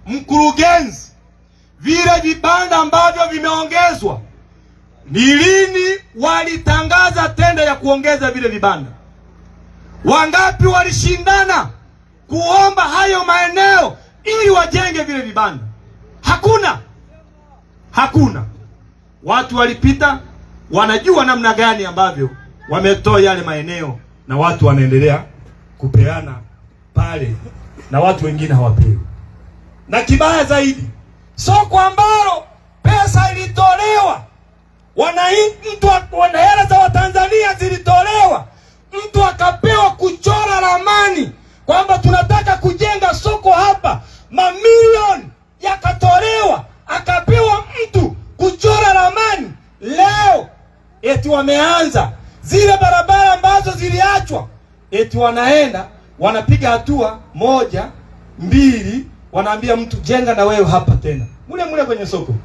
mkurugenzi, vile vibanda ambavyo vimeongezwa ni lini walitangaza tenda ya kuongeza vile vibanda? Wangapi walishindana kuomba hayo maeneo ili wajenge vile vibanda? Hakuna, hakuna. Watu walipita, wanajua namna gani ambavyo wametoa yale maeneo, na watu wanaendelea kupeana pale, na watu wengine hawapewi. Na kibaya zaidi, soko ambalo pesa ilitolewa, hela za Watanzania zilitolewa, mtu akapewa kuchora ramani kwamba tunataka kujenga soko hapa, mamilioni yakatolewa, akapewa mtu kuchora ramani. Leo eti wameanza zile barabara ambazo ziliachwa, eti wanaenda wanapiga hatua 1, 2, wanaambia mtu jenga na wewe hapa tena, mule mule kwenye soko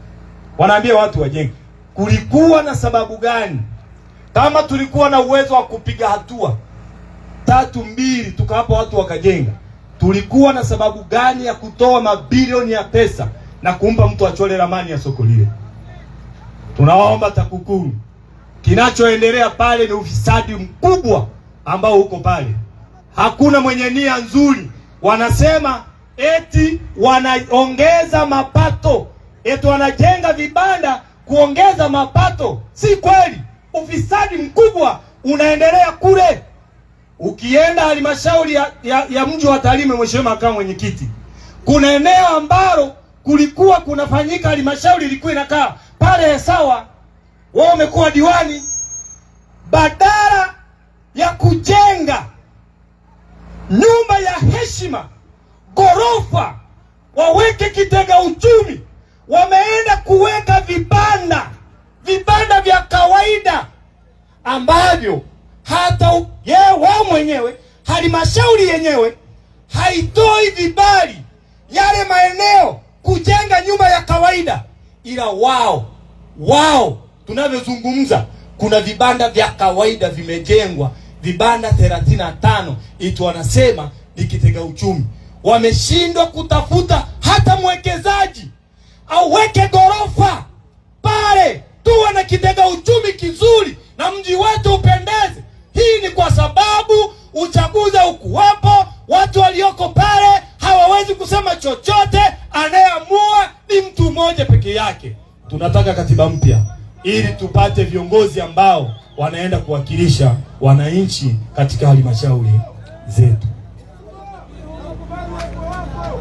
wanaambia watu wajenge. Kulikuwa na sababu gani? Kama tulikuwa na uwezo wa kupiga hatua 3, 2 tukawapa watu wakajenga, tulikuwa na sababu gani ya kutoa mabilioni ya pesa na kumpa mtu achore ramani ya soko lile? Tunaomba TAKUKURU, kinachoendelea pale ni ufisadi mkubwa ambao uko pale. Hakuna mwenye nia nzuri. Wanasema eti wanaongeza mapato, eti wanajenga vibanda kuongeza mapato. Si kweli. Ufisadi mkubwa unaendelea kule. Ukienda halmashauri ya mji wa Tarime, Mheshimiwa Makamu Mwenyekiti, kuna eneo ambalo kulikuwa kunafanyika halmashauri ilikuwa inakaa pale, sawa, wao wamekuwa diwani, badala ya kujenga nyumba ya heshima gorofa, waweke kitega uchumi, wameenda kuweka vibanda vya kawaida ambavyo hata wao mwenyewe halmashauri yenyewe haitoi vibali yale maeneo kujenga nyumba ya kawaida, ila wao tunavyozungumza kuna vibanda vya kawaida vimejengwa, vibanda 35, ito wanasema ni kitega uchumi. Wameshindwa kutafuta hata mwekezaji auweke gorofa pale, tuwe na kitega uchumi kizuri na mji wetu upendeze. Hii ni kwa sababu uchaguzi haukuwepo, watu walioko pale hawawezi kusema chochote, anayeamua ni mtu mmoja peke yake. Tunataka katiba mpya ili tupate viongozi ambao wanaenda kuwakilisha wananchi katika halmashauri zetu.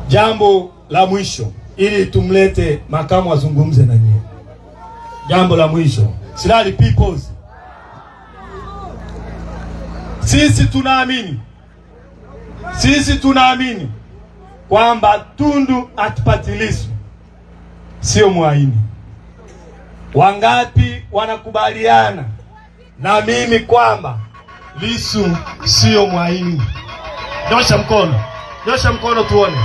Jambo la mwisho, ili tumlete makamu azungumze na nyie. Jambo la mwisho, Sirari Peoples, sisi tunaamini kwamba Tundu Antipas Lissu sio mwaini. Wangapi wanakubaliana na mimi kwamba Lissu sio mwaini? Nyosha mkono, nyosha mkono tuone.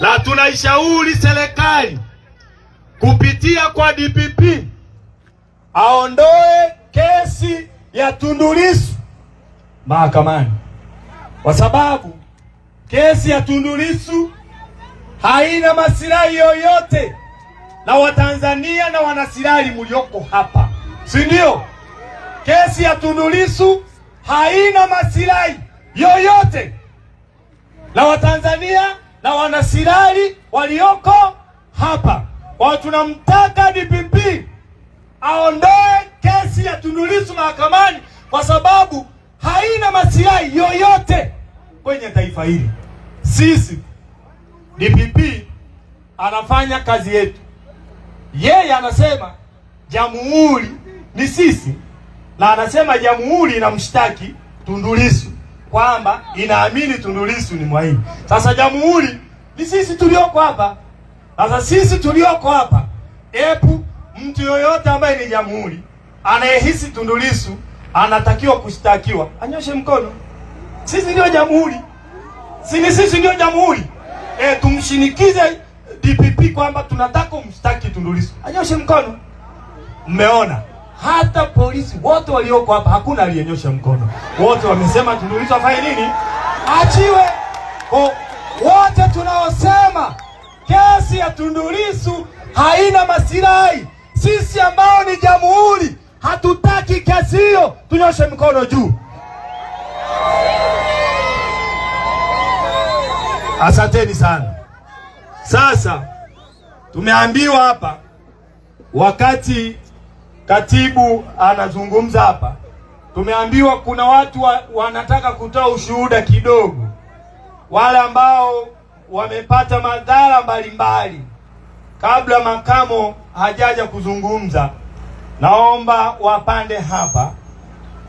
Na tunaishauri serikali kupitia kwa DPP aondoe kesi ya Tundu Lissu mahakamani, kwa sababu kesi ya Tundu Lissu haina masilahi yoyote na Watanzania na wanasirali mlioko hapa, si ndio? Kesi ya Tundu Lissu haina masilahi yoyote na Watanzania na wanasirali walioko hapa. Kwa tunamtaka DPP aondoe kesi ya Tundu Lissu mahakamani kwa sababu haina masilahi yoyote kwenye taifa hili. Sisi DPP anafanya kazi yetu, yeye anasema jamhuri ni sisi, na anasema jamhuri inamshtaki Tundu Lissu kwamba inaamini Tundu Lissu ni mwaini. Sasa jamhuri ni sisi tulioko hapa. Sasa sisi tulioko hapa, epu mtu yoyote ambaye ni jamhuri anayehisi Tundu Lissu anatakiwa kushtakiwa anyoshe mkono. Sisi ndio jamhuri, si ni sisi ndio jamhuri? Tumshinikize DPP kwamba tunataka umshtaki Tundu Lissu, anyoshe mkono. Mmeona hata polisi wote walioko hapa hakuna aliyenyosha mkono, wote wamesema Tundu Lissu afanye nini? Achiwe. Wote tunaosema kesi ya Tundu Lissu haina masilahi, sisi ambao ni jamhuri hatutaki kesi hiyo, tunyoshe mkono juu. Asanteni sana. Sasa tumeambiwa hapa wakati katibu anazungumza hapa, tumeambiwa kuna watu wanataka kutoa ushuhuda kidogo, wale ambao wamepata madhara mbalimbali. Kabla makamo hajaja kuzungumza, naomba wapande hapa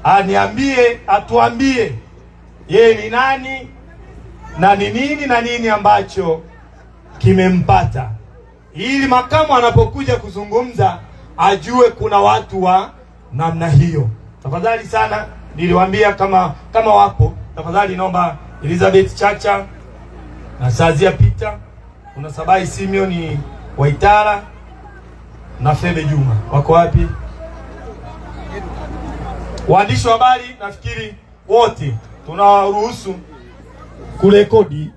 aniambie, atuambie yeye ni nani na ni nini na nini ambacho kimempata, ili makamu anapokuja kuzungumza ajue kuna watu wa namna hiyo. Tafadhali sana, niliwaambia kama wapo, tafadhali naomba Elizabeth Chacha na Sazia Peter, kuna Sabai Simeon Waitara na Febe Juma, wako wapi? Waandishi wa habari nafikiri wote tunawaruhusu kurekodi,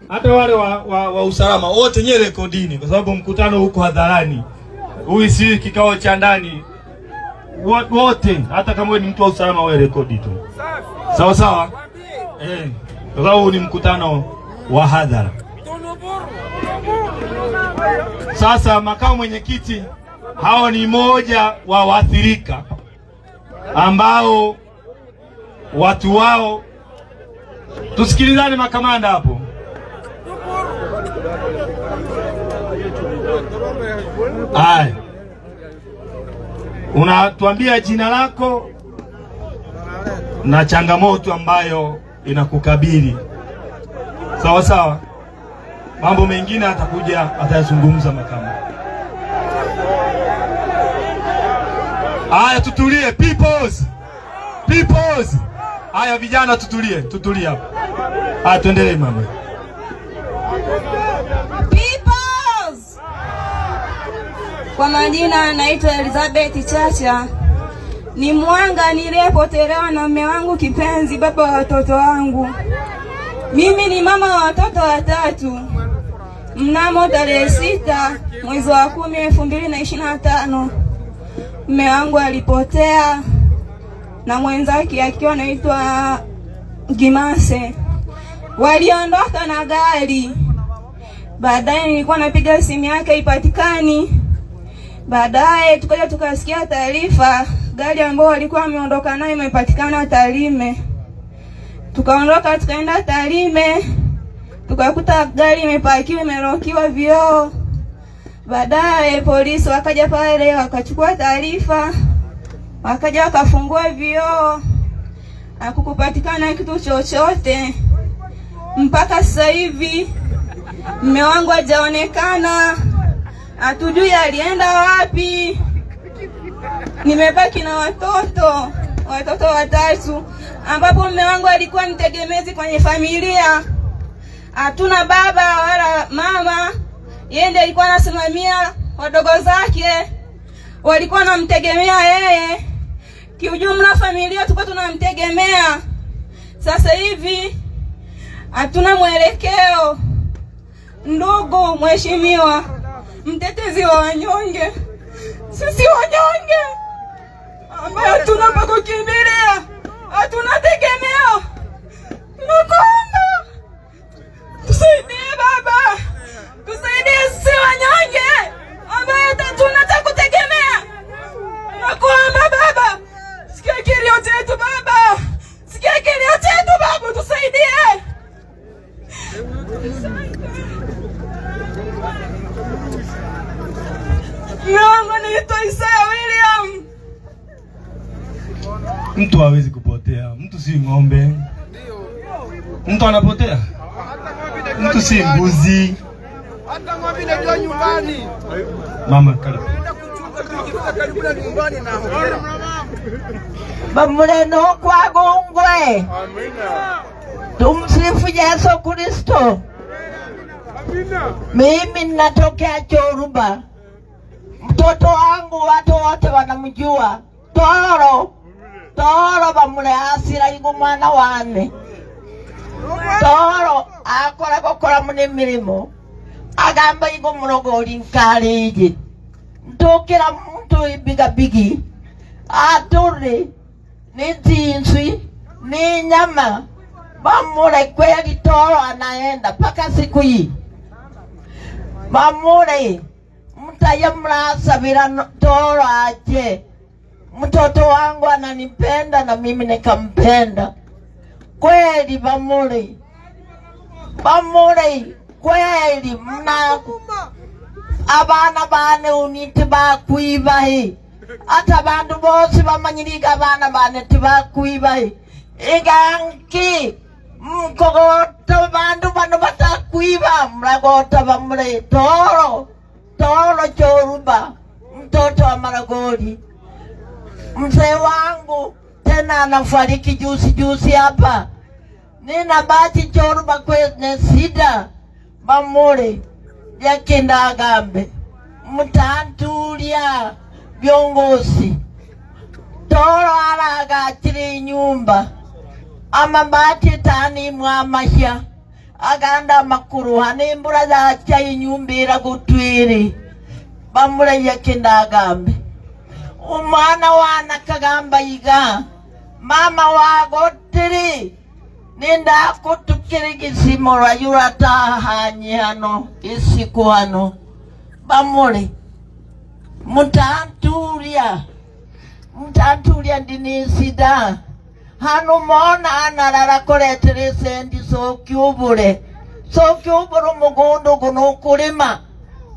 hata wale wa usalama wote nyewe rekodini, kwa sababu mkutano huko hadharani, huyu si kikao cha ndani. Wote, hata kama wewe ni mtu wa usalama, wewe rekodi tu, sawa sawa, kwa sababu ni mkutano wa hadhara. Sasa makamu mwenyekiti, hao ni moja wa waathirika ambao watu wao, tusikilizane makamanda hapo. Haya, unatuambia jina lako na changamoto ambayo inakukabili, sawa sawa. Mambo mengine atakuja atayazungumza makamu. Haya, tutulie peoples, peoples. Haya vijana, tutulie, tutulie hapo. Haya, tuendelee mama. Peoples. Kwa majina naitwa Elizabeth Chacha. Ni mwanga niliyepotelewa na mume wangu kipenzi, baba wa watoto wangu. Mimi ni mama wa watoto watatu. Mnamo tarehe 6 mwezi wa 10 2025 mume wangu alipotea na mwenzake akiwa anaitwa Gimase. Waliondoka na gari. Baadaye nilikuwa napiga simu yake ipatikani. Baadaye tukaja tukasikia taarifa gari ambayo walikuwa wameondoka nayo imepatikana Tarime. Tukaondoka tukaenda Tarime, tukakuta gari imepakiwa, imerokiwa vioo. Baadaye polisi wakaja pale wakachukua taarifa, wakaja wakafungua vioo, hakukupatikana kitu chochote. Mpaka sasa hivi mume wangu hajaonekana, hatujui alienda wapi. Nimebaki na watoto watatu, ambapo mume wangu alikuwa mtegemezi kwenye familia. Hatuna baba wala mama, yeye ndiye alikuwa anasimamia wadogo zake, walikuwa wanamtegemea yeye. Kiujumla familia tulikuwa tunamtegemea. Sasa hivi hatuna mwelekeo. Ndugu mheshimiwa mtetezi wa wanyonge, sisi wanyonge ambaye hatuna pa kukimbilia, hatuna tegemeo. Tunakuomba tusaidie baba, tusaidie sisi wanyonge ambaye hatuna cha kutegemea. Tunakuomba baba, sikia kilio chetu baba, sikia kilio chetu baba, tusaidie. Mume wangu anaitwa Isaya William. Mtu hawezi kupotea, mtu si ng'ombe. Mtu anapotea, mtu si mbuzi. Hata ng'ombe inajua nyumbani. Mama, karibu. Karibu na nyumbani na hongera. Bamuleno kwa gongwe. Tumsifu Yesu Kristo. Mimi natokea Choruba. Mtoto wangu watu wote wanamjua. Toro. Toro bamule asira igu mwana wane. Toro akora gukora muni mirimo. Agamba igu murogori nkariji. Ntukira muntu ibigabigi. Aturi ni tinswi ni nyama. Bamule kweli Toro anaenda paka siku hii. Bamule mtaye mrasabira Toro aje. Mtoto wangu ananipenda na mimi nikampenda. Kweli bamule. Bamule kweli mna abana bane uniti bakwibahi. Ata bandu bose bamanyirika abana bane tibakwibahi. Iganki mkogota bandu bano batakwiba mragota bamule Toro. Toro Choruba mtoto wa Maragoli. Mzee wangu tena anafariki juzi juzi hapa. Nina bati Choruba kwenye sida bamule yakinda agambe mtantulia viongozi. Toro aragachiri nyumba amabati tani mwamasha aganda makuru hane mbura zacha inyumba gutwiri bamule yakinda agambe. Umwana wana kagamba iga mama wagotiri ninda kutukirigisimo rayura tahanyi hano isiku hano bamule mutantulia ndinisida hano mona analala koletere sendi sokyubule umugundu guno kulima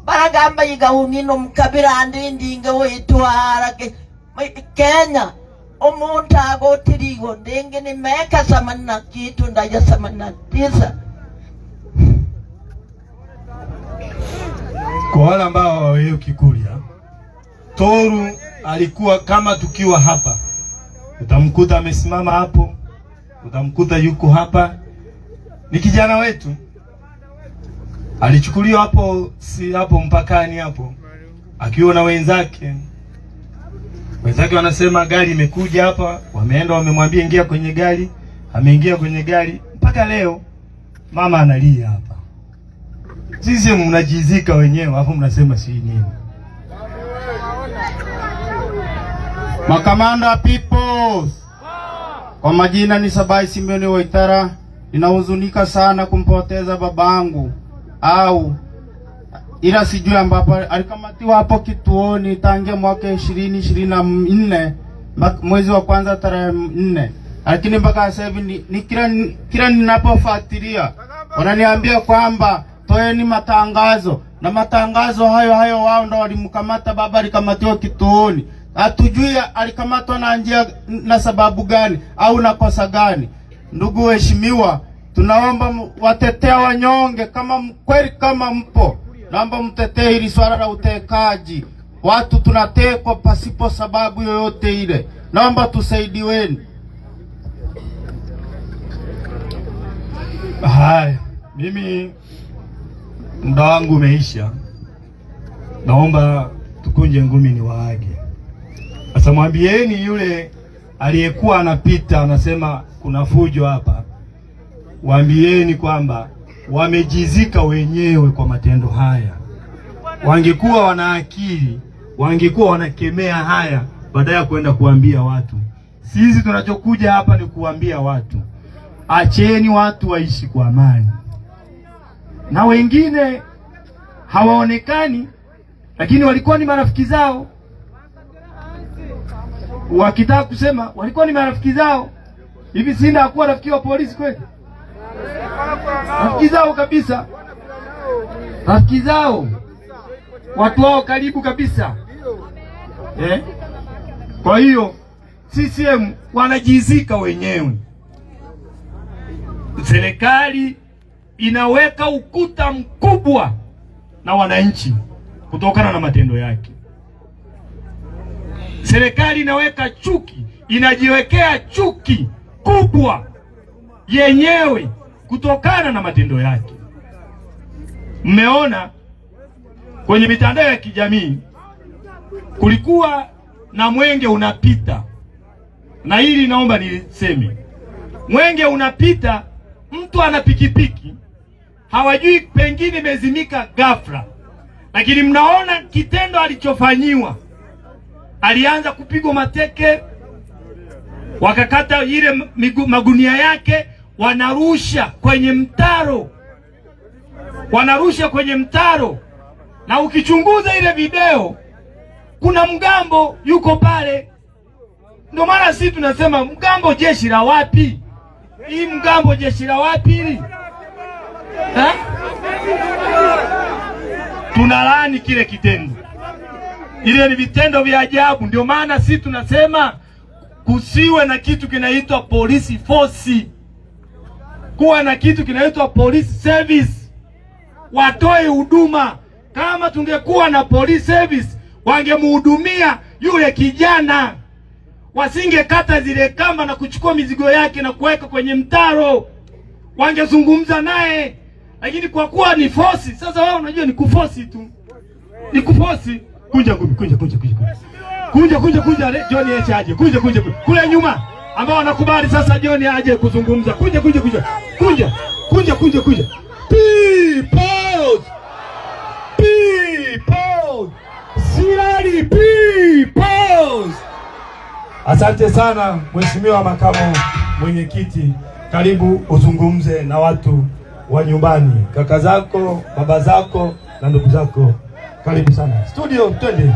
baragamba yiga unino mukabira ndindinge weitwara Kenya omuntu agotirigo ndingi ni meka 89 ndaja 89. Kwa wale ambao hawaelewi Kikurya, Toru alikuwa kama tukiwa hapa, utamkuta amesimama hapo, utamkuta yuko hapa. Ni kijana wetu, alichukuliwa hapo, si hapo mpakani hapo, akiwa na wenzake. Wenzake wanasema gari imekuja hapa, wameenda wamemwambia ingia kwenye gari, ameingia kwenye gari. Mpaka leo mama analia hapa. Sisi mnajizika wenyewe, hapo mnasema si nini. Makamanda people, kwa majina ni Sabai Simeoni Waitara. Ninahuzunika sana kumpoteza babangu, au ila sijui ambapo alikamatiwa hapo kituoni tangia mwaka 2024 mwezi wa kwanza tarehe 4, lakini mpaka sasa hivi ni kila ninapofuatilia wananiambia kwamba toeni matangazo, na matangazo hayo hayo wao ndo walimkamata baba, alikamatiwa kituoni. Hatujui alikamatwa na njia na sababu gani au na kosa gani. Ndugu waheshimiwa, tunaomba watetea wanyonge kama kweli kama mpo, naomba mtetee hili swala la utekaji. Watu tunatekwa pasipo sababu yoyote ile. Naomba tusaidiweni. Haya, mimi muda wangu umeisha. Naomba tukunje ngumi ni waage. Sasa mwambieni yule aliyekuwa anapita anasema kuna fujo hapa, waambieni kwamba wamejizika wenyewe kwa matendo haya. Wangekuwa wana akili, wangekuwa wanakemea haya badala ya kwenda kuambia watu. Sisi tunachokuja hapa ni kuambia watu, acheni watu waishi kwa amani. Na wengine hawaonekani, lakini walikuwa ni marafiki zao. Wakitaka kusema walikuwa ni marafiki zao. Hivi Sinda hakuwa rafiki wa polisi kweli? Rafiki zao kabisa, rafiki zao, watu wao karibu kabisa. Kwa hiyo CCM wanajizika wenyewe. Serikali inaweka ukuta mkubwa na wananchi kutokana na matendo yake. Serikali inaweka chuki, inajiwekea chuki kubwa yenyewe kutokana na matendo yake. Mmeona kwenye mitandao ya kijamii kulikuwa na mwenge unapita, na hili naomba niliseme. Mwenge unapita, mtu ana pikipiki, hawajui pengine imezimika ghafla, lakini mnaona kitendo alichofanyiwa. Alianza kupigwa mateke, wakakata ile magunia yake, wanarusha kwenye mtaro, wanarusha kwenye mtaro. Na ukichunguza ile video, kuna mgambo yuko pale. Ndio maana sisi tunasema mgambo jeshi la wapi? Hii mgambo jeshi la wapi hili? Tunalaani kile kitendo. Ile ni vitendo vya ajabu. Ndio maana sisi tunasema kusiwe na kitu kinaitwa police force, kuwa na kitu kinaitwa police service. Watoe huduma. Kama tungekuwa na police service, wangemhudumia yule kijana, wasingekata zile kamba na kuchukua mizigo yake na kuweka kwenye mtaro, wangezungumza naye. Lakini kwa kuwa ni force, sasa wao unajua ni kuforce tu, ni kuforce. Kunja ngumi, kunja kunja kunja kunja kunja kunja, John Heche aje, kunja kunja kule nyuma, ambao wanakubali sasa John aje kuzungumza. Kunja kunja kunja kunja kunja kunja kunja. People, people, Sirari people. Asante sana Mheshimiwa Makamu Mwenyekiti, karibu uzungumze na watu wa nyumbani, kaka zako, baba zako na ndugu zako. Karibu sana studio, twende.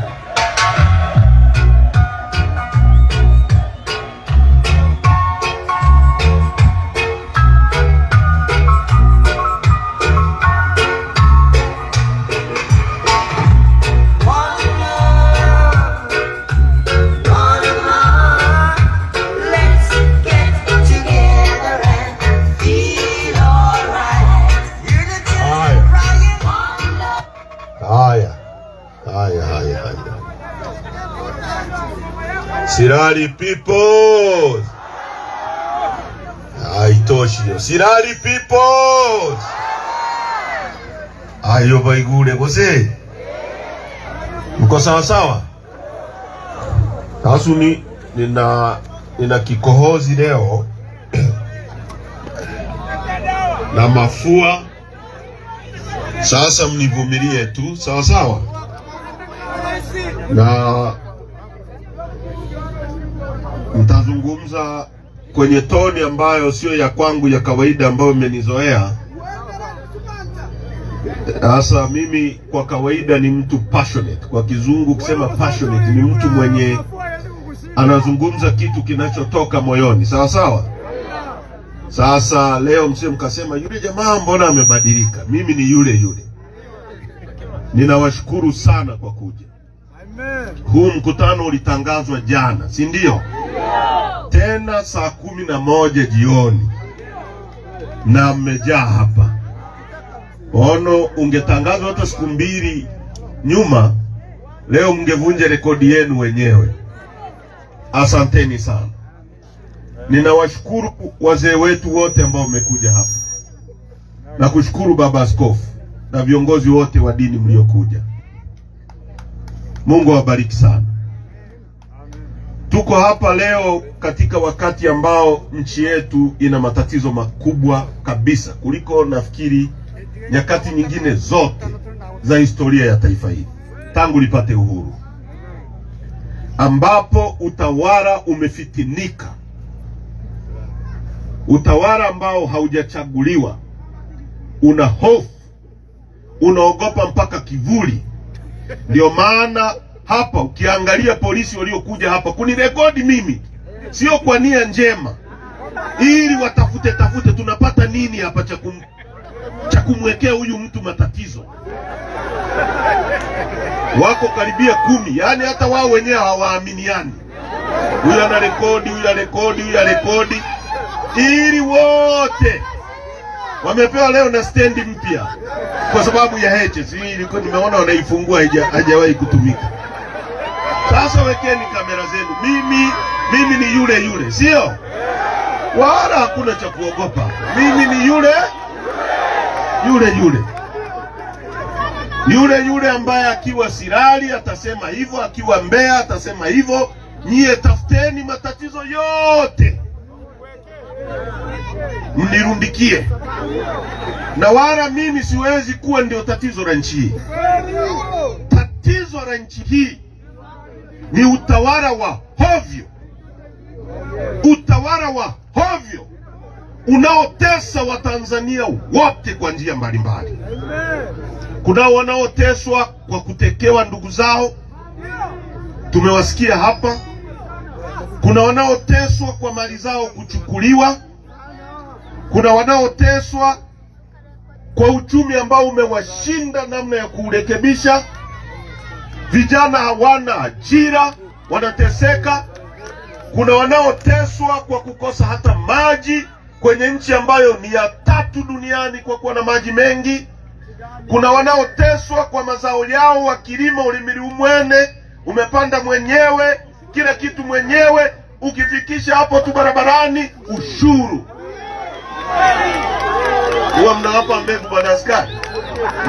Haya. Sirari people. Haitoshi hiyo. Sirari people. Ayo baigure bose. Mko sawa sawa? Kasumi nina kikohozi leo na mafua. Sasa mnivumilie tu, sawa sawa? Na mtazungumza kwenye toni ambayo sio ya kwangu ya kawaida ambayo mmenizoea. Sasa mimi kwa kawaida ni mtu passionate. Kwa kizungu kusema passionate ni mtu mwenye anazungumza kitu kinachotoka moyoni, sawa sawa? Sasa leo msije mkasema yule jamaa mbona amebadilika. Mimi ni yule yule. Ninawashukuru sana kwa kuja. Huu mkutano ulitangazwa jana, si ndio? Tena saa 11 jioni, na mmejaa hapa. Ono ungetangazwa hata siku 2 nyuma, leo mngevunja rekodi yenu wenyewe. Asanteni sana. Ninawashukuru wazee wetu wote ambao mmekuja hapa. Na kushukuru Baba Askofu na viongozi wote wa dini mliokuja. Mungu awabariki sana. Tuko hapa leo katika wakati ambao nchi yetu ina matatizo makubwa kabisa kuliko nafikiri nyakati nyingine zote za historia ya taifa hili tangu lipate uhuru. ambapo utawala umefitinika, utawala ambao haujachaguliwa, una hofu, unaogopa mpaka kivuli. Ndio maana hapa ukiangalia polisi waliokuja hapa kunirekodi mimi, sio kwa nia njema, ili watafute tafute tunapata nini hapa cha kumwekea huyu mtu matatizo. Wako karibia 10, yani hata wao wenyewe hawaaminiani. Huyu ana rekodi, huyu ana rekodi, huyu ana rekodi, ili wote wamepewa leo na stendi mpya kwa sababu ya Heche. Si ilikuwa nimeona wanaifungua, haijawahi kutumika. Sasa wekeni kamera zenu. Mimi ni yule yule, sio? Wala hakuna cha kuogopa. Mimi ni yule yule yule. Yule yule ambaye akiwa Sirari atasema hivyo, akiwa Mbeya atasema hivyo. Nyie tafuteni matatizo yote mnirundikie, na wala mimi siwezi kuwa ndio tatizo la nchi hii. Tatizo la nchi hii ni utawala wa hovyo, utawala wa hovyo unaotesa Watanzania wote kwa njia mbalimbali. Kuna wanaoteswa kwa kutekewa ndugu zao, tumewasikia hapa. Kuna wanaoteswa kwa mali zao kuchukuliwa. Kuna wanaoteswa kwa uchumi ambao umewashinda namna ya kuurekebisha. Vijana hawana ajira, wanateseka. Kuna wanaoteswa kwa kukosa hata maji kwenye nchi ambayo ni ya 3 duniani kwa kuwa na maji mengi. Kuna wanaoteswa kwa mazao yao wa kilimo, ulimili umwene, umepanda mwenyewe, kila kitu mwenyewe, ukifikisha hapo tu barabarani ushuru. Huwa mnawapa mbegu bwana askari,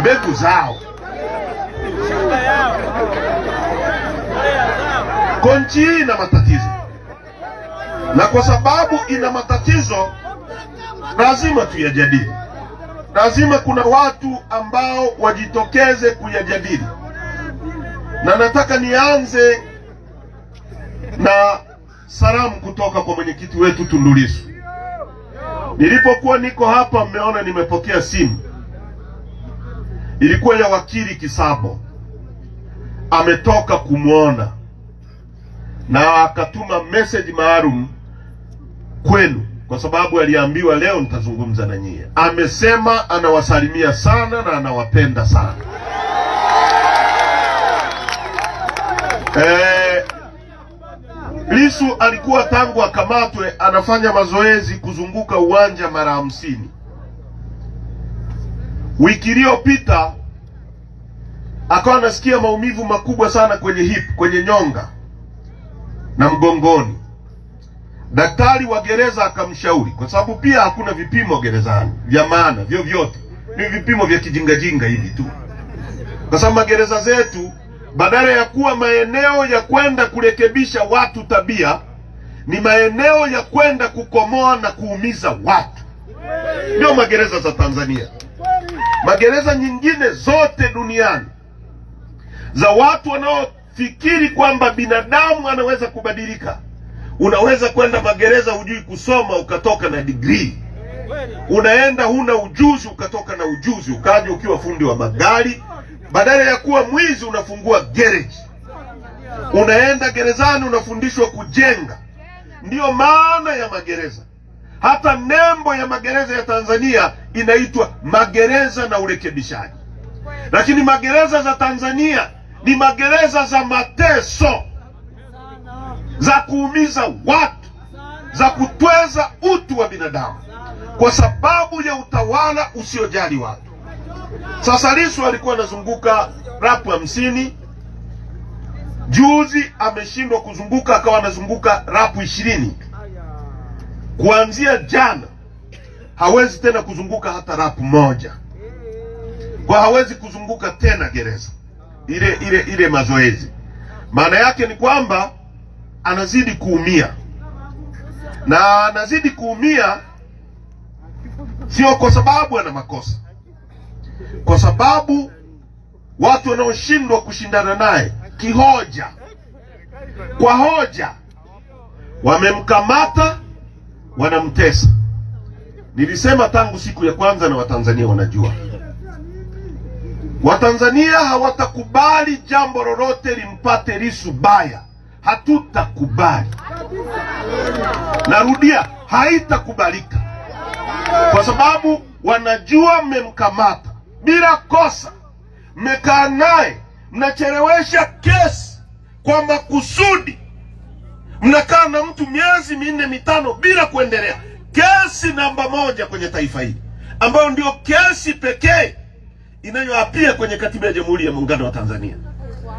mbegu zao. Kwa nchi hii ina matatizo, na kwa sababu ina matatizo lazima tuyajadili. Lazima kuna watu ambao wajitokeze kuyajadili. Na nataka nianze na salamu kutoka kwa mwenyekiti wetu Tundu Lissu. Nilipokuwa niko hapa, mmeona nimepokea simu. Ilikuwa ya wakili Kisabo. Ametoka kumuona na akatuma message maalum kwenu, kwa sababu aliambiwa leo nitazungumza na nyie. Amesema anawasalimia sana na anawapenda sana. Lissu alikuwa tangu akamatwe anafanya mazoezi kuzunguka uwanja mara 50. Wiki iliyopita akawa anasikia maumivu makubwa sana kwenye hip, kwenye nyonga na mgongoni. Daktari wa gereza akamshauri, kwa sababu pia hakuna vipimo gerezani vya maana vyovyote, ni vipimo vya kijingajinga hivi tu. Kwa sababu magereza zetu badala ya kuwa maeneo ya kwenda kurekebisha watu tabia, ni maeneo ya kwenda kukomoa na kuumiza watu. Ndio magereza za Tanzania. Magereza nyingine zote duniani za watu wanaofikiri kwamba binadamu anaweza kubadilika. Unaweza kwenda magereza hujui kusoma ukatoka na degree. Unaenda huna ujuzi ukatoka na ujuzi, ukaja ukiwa fundi wa magari. Badala ya kuwa mwizi unafungua garage. Unaenda gerezani unafundishwa kujenga. Ndiyo maana ya magereza. Hata nembo ya magereza ya Tanzania inaitwa magereza na urekebishaji. Lakini magereza za Tanzania ni magereza za mateso, za kuumiza watu, za kutweza utu wa binadamu, kwa sababu ya utawala usiojali watu. Sasa Lissu alikuwa anazunguka rapu 50. Juzi ameshindwa kuzunguka, akawa anazunguka rapu 20. Kuanzia jana hawezi tena kuzunguka hata rapu 1. Kwa hawezi kuzunguka tena gereza ile mazoezi. Maana yake ni kwamba anazidi kuumia. Na anazidi kuumia sio kwa sababu ana makosa, kwa sababu watu wanaoshindwa kushindana naye kihoja Kwa hoja wamemkamata, wanamtesa. Nilisema tangu siku ya kwanza, na Watanzania wanajua, Watanzania hawatakubali jambo lolote limpate Lissu baya. Hatutakubali, narudia, haitakubalika, kwa sababu wanajua mmemkamata bila kosa, mmekaa naye, mnachelewesha kesi kwa makusudi, mnakaa na mtu miezi 4 5 bila kuendelea. Kesi namba 1 kwenye taifa hili, ambayo ndio kesi pekee inayoapia kwenye katiba ya Jamhuri ya Muungano wa Tanzania.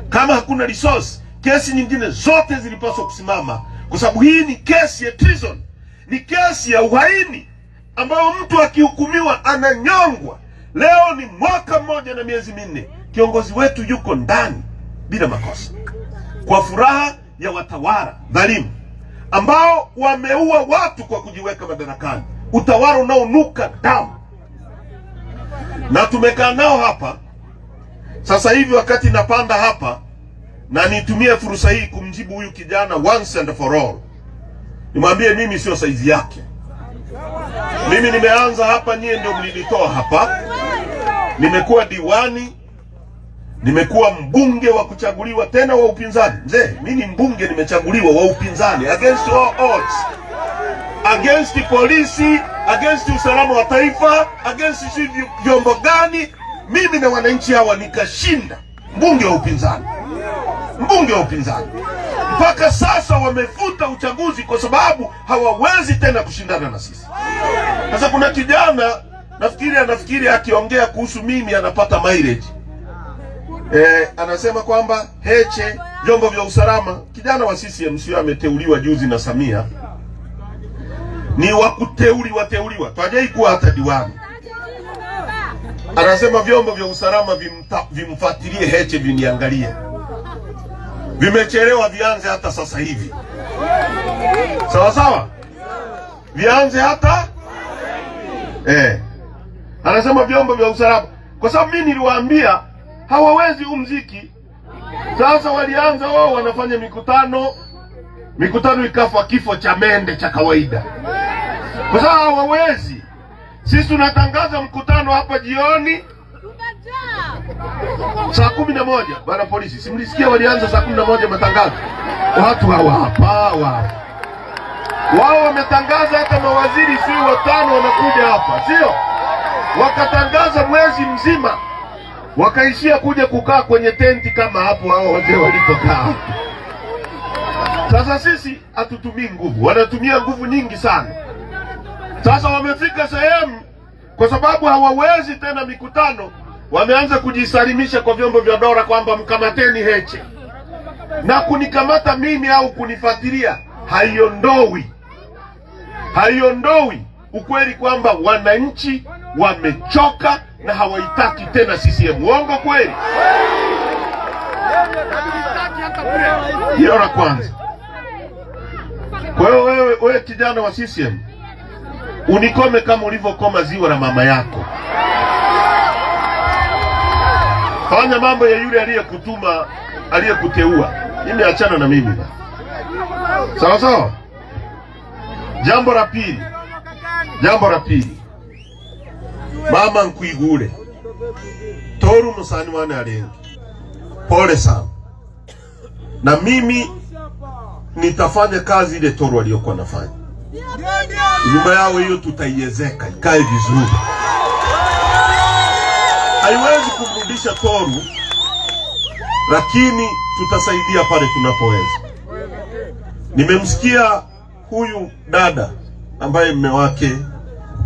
Kama hakuna resource, kesi nyingine zote zilipaswa kusimama, kwa sababu hii ni kesi ya treason, ni kesi ya uhaini ambayo mtu akihukumiwa ananyongwa. Leo ni mwaka 1 na miezi 4, kiongozi wetu yuko ndani bila makosa, kwa furaha ya watawala dhalimu ambao wameua watu kwa kujiweka madarakani, utawala unaonuka damu. Na tumekaa nao hapa sasa hivi. Wakati napanda hapa, na nitumie fursa hii kumjibu huyu kijana once and for all, nimwambie mimi sio saizi yake. Mimi nimeanza hapa, nyie ndio mlinitoa hapa. Nimekuwa diwani, nimekuwa mbunge wa kuchaguliwa tena wa upinzani. Mzee, mimi ni mbunge nimechaguliwa wa upinzani, against all odds, against polisi, against usalama wa taifa, against si vyombo gani. Mimi na wananchi hawa nikashinda, mbunge wa upinzani, mbunge wa upinzani. Mpaka sasa wamefuta uchaguzi kwa sababu hawawezi tena kushindana na sisi. Sasa kuna kijana nafikiri anafikiri akiongea kuhusu mimi anapata mileage. Anasema kwamba Heche, vyombo vya usalama, kijana wa CCM sio ameteuliwa juzi na Samia, ni wa kuteuliwa teuliwa, hajai kuwa hata diwani. Anasema vyombo vya usalama vimfuatilie Heche, viniangalie. Vimechelewa, vianze hata sasa hivi. Sawa sawa, vianze hata Anasema vyombo vya usalama, kwa sababu mimi niliwaambia hawawezi umziki. Sasa walianza wao wanafanya mikutano, mikutano ikafa kifo cha mende cha kawaida, kwa sababu hawawezi. Sisi tunatangaza mkutano hapa jioni saa 11. Bwana polisi, simlisikia walianza saa 11 matangazo? Watu hawa hapa wao wametangaza, hata mawaziri si 5 wanakuja hapa, sio? Wakatangaza mwezi mzima, wakaishia kuja kukaa kwenye tenti kama hapo hao wazee walipokaa. Sasa sisi hatutumii nguvu, wanatumia nguvu nyingi sana. Sasa wamefika sehemu, kwa sababu hawawezi tena mikutano, wameanza kujisalimisha kwa vyombo vya dola kwamba mkamateni Heche. Na kunikamata mimi au kunifuatilia haiondoi ukweli kwamba wananchi wamechoka na hawaitaki tena CCM. Uongo kweli? Hilo la kwanza. Kwa hiyo wewe kijana wa CCM, unikome kama ulivyokoma ziwa la mama yako. Fanya mambo ya yule aliyekutuma, aliyekuteua. Mimi achana na mimi. Sawa sawa. Jambo la pili. Jambo la pili. Mama nkuigule. Toru musani wane alengi. Pole sana. Na mimi nitafanya kazi ile Toru aliyokuwa nafanya. Nyumba yao hiyo tutaiezeka ikae vizuri. Haiwezi kumrudisha Toru, lakini tutasaidia pale tunapoweza. Nimemsikia huyu dada ambaye mume wake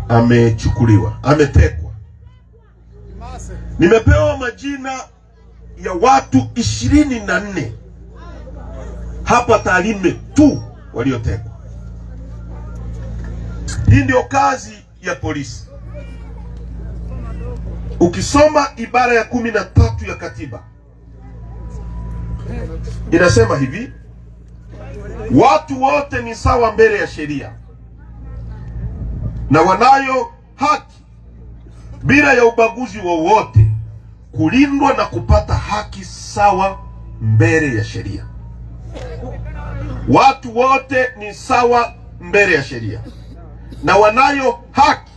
amechukuliwa, ametekwa. Nimepewa majina ya watu 24 hapa Tarime tu waliotekwa. Hii ndio kazi ya polisi. Ukisoma ibara ya 13 ya katiba inasema hivi: watu wote ni sawa mbele ya sheria na wanayo haki bila ya ubaguzi wowote kulindwa na kupata haki sawa mbele ya sheria. Watu wote ni sawa mbele ya sheria na wanayo haki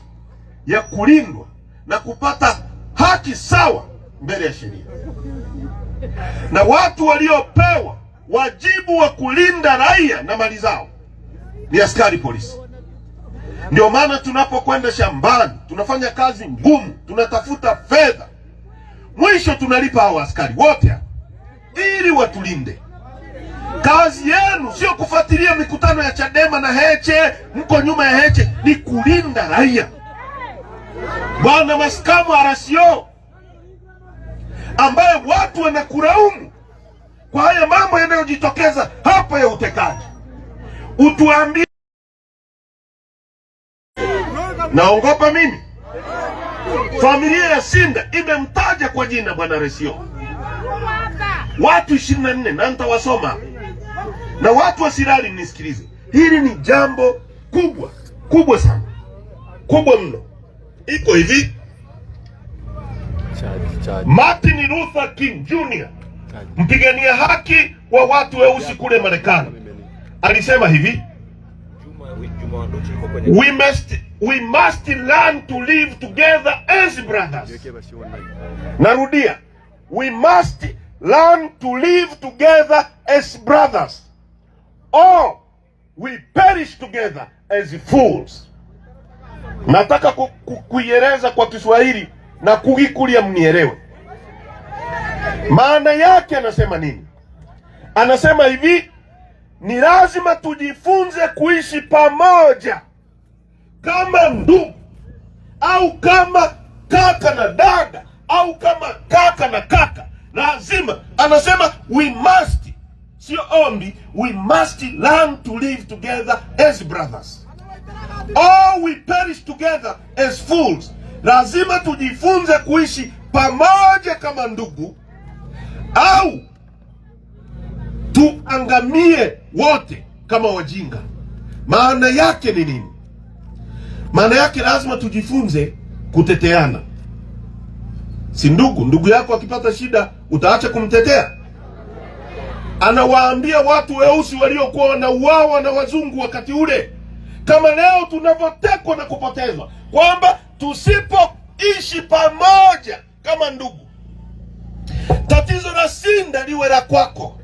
ya kulindwa na kupata haki sawa mbele ya sheria, na watu waliopewa wajibu wa kulinda raia na mali zao ni askari polisi. Ndio maana tunapokwenda shambani tunafanya kazi ngumu, tunatafuta fedha, mwisho tunalipa hao askari wote ili watulinde. Kazi yenu sio kufuatilia mikutano ya Chadema na Heche, mko nyuma ya Heche, ni kulinda raia. Bwana Maskamu RCO, ambaye watu wanakulaumu kwa haya mambo yanayojitokeza hapa ya utekaji, utuambie. Naongopa mimi? Familia ya Sinda imemtaja kwa jina bwana RCO, watu 24 na nitawasoma, na watu wa Sirari mnisikilize, hili ni jambo kubwa kubwa sana, kubwa mno. Iko hivi, Martin Luther King Jr, mpigania haki wa watu weusi kule Marekani, alisema hivi: we must learn to live together as brothers. Narudia, we must learn to live together as brothers or we perish together as fools. Nataka kuieleza kwa Kiswahili na Kugikuria mnielewe. Maana yake anasema nini? Anasema hivi, ni lazima tujifunze kuishi pamoja kama ndugu au kama kaka na dada au kama kaka na kaka. Lazima, anasema we must, sio ombi, we must learn to live together as brothers or we perish together as fools. Lazima tujifunze kuishi pamoja kama ndugu au tuangamie wote kama wajinga. Maana yake ni nini? Maana yake lazima tujifunze kuteteana. Si ndugu, ndugu yako akipata shida utaacha kumtetea? Anawaambia watu weusi waliokuwa wanauawa na wazungu wakati ule, kama leo tunavyotekwa na kupotezwa, kwamba tusipoishi pamoja kama ndugu, tatizo la Sinda liwe la kwako,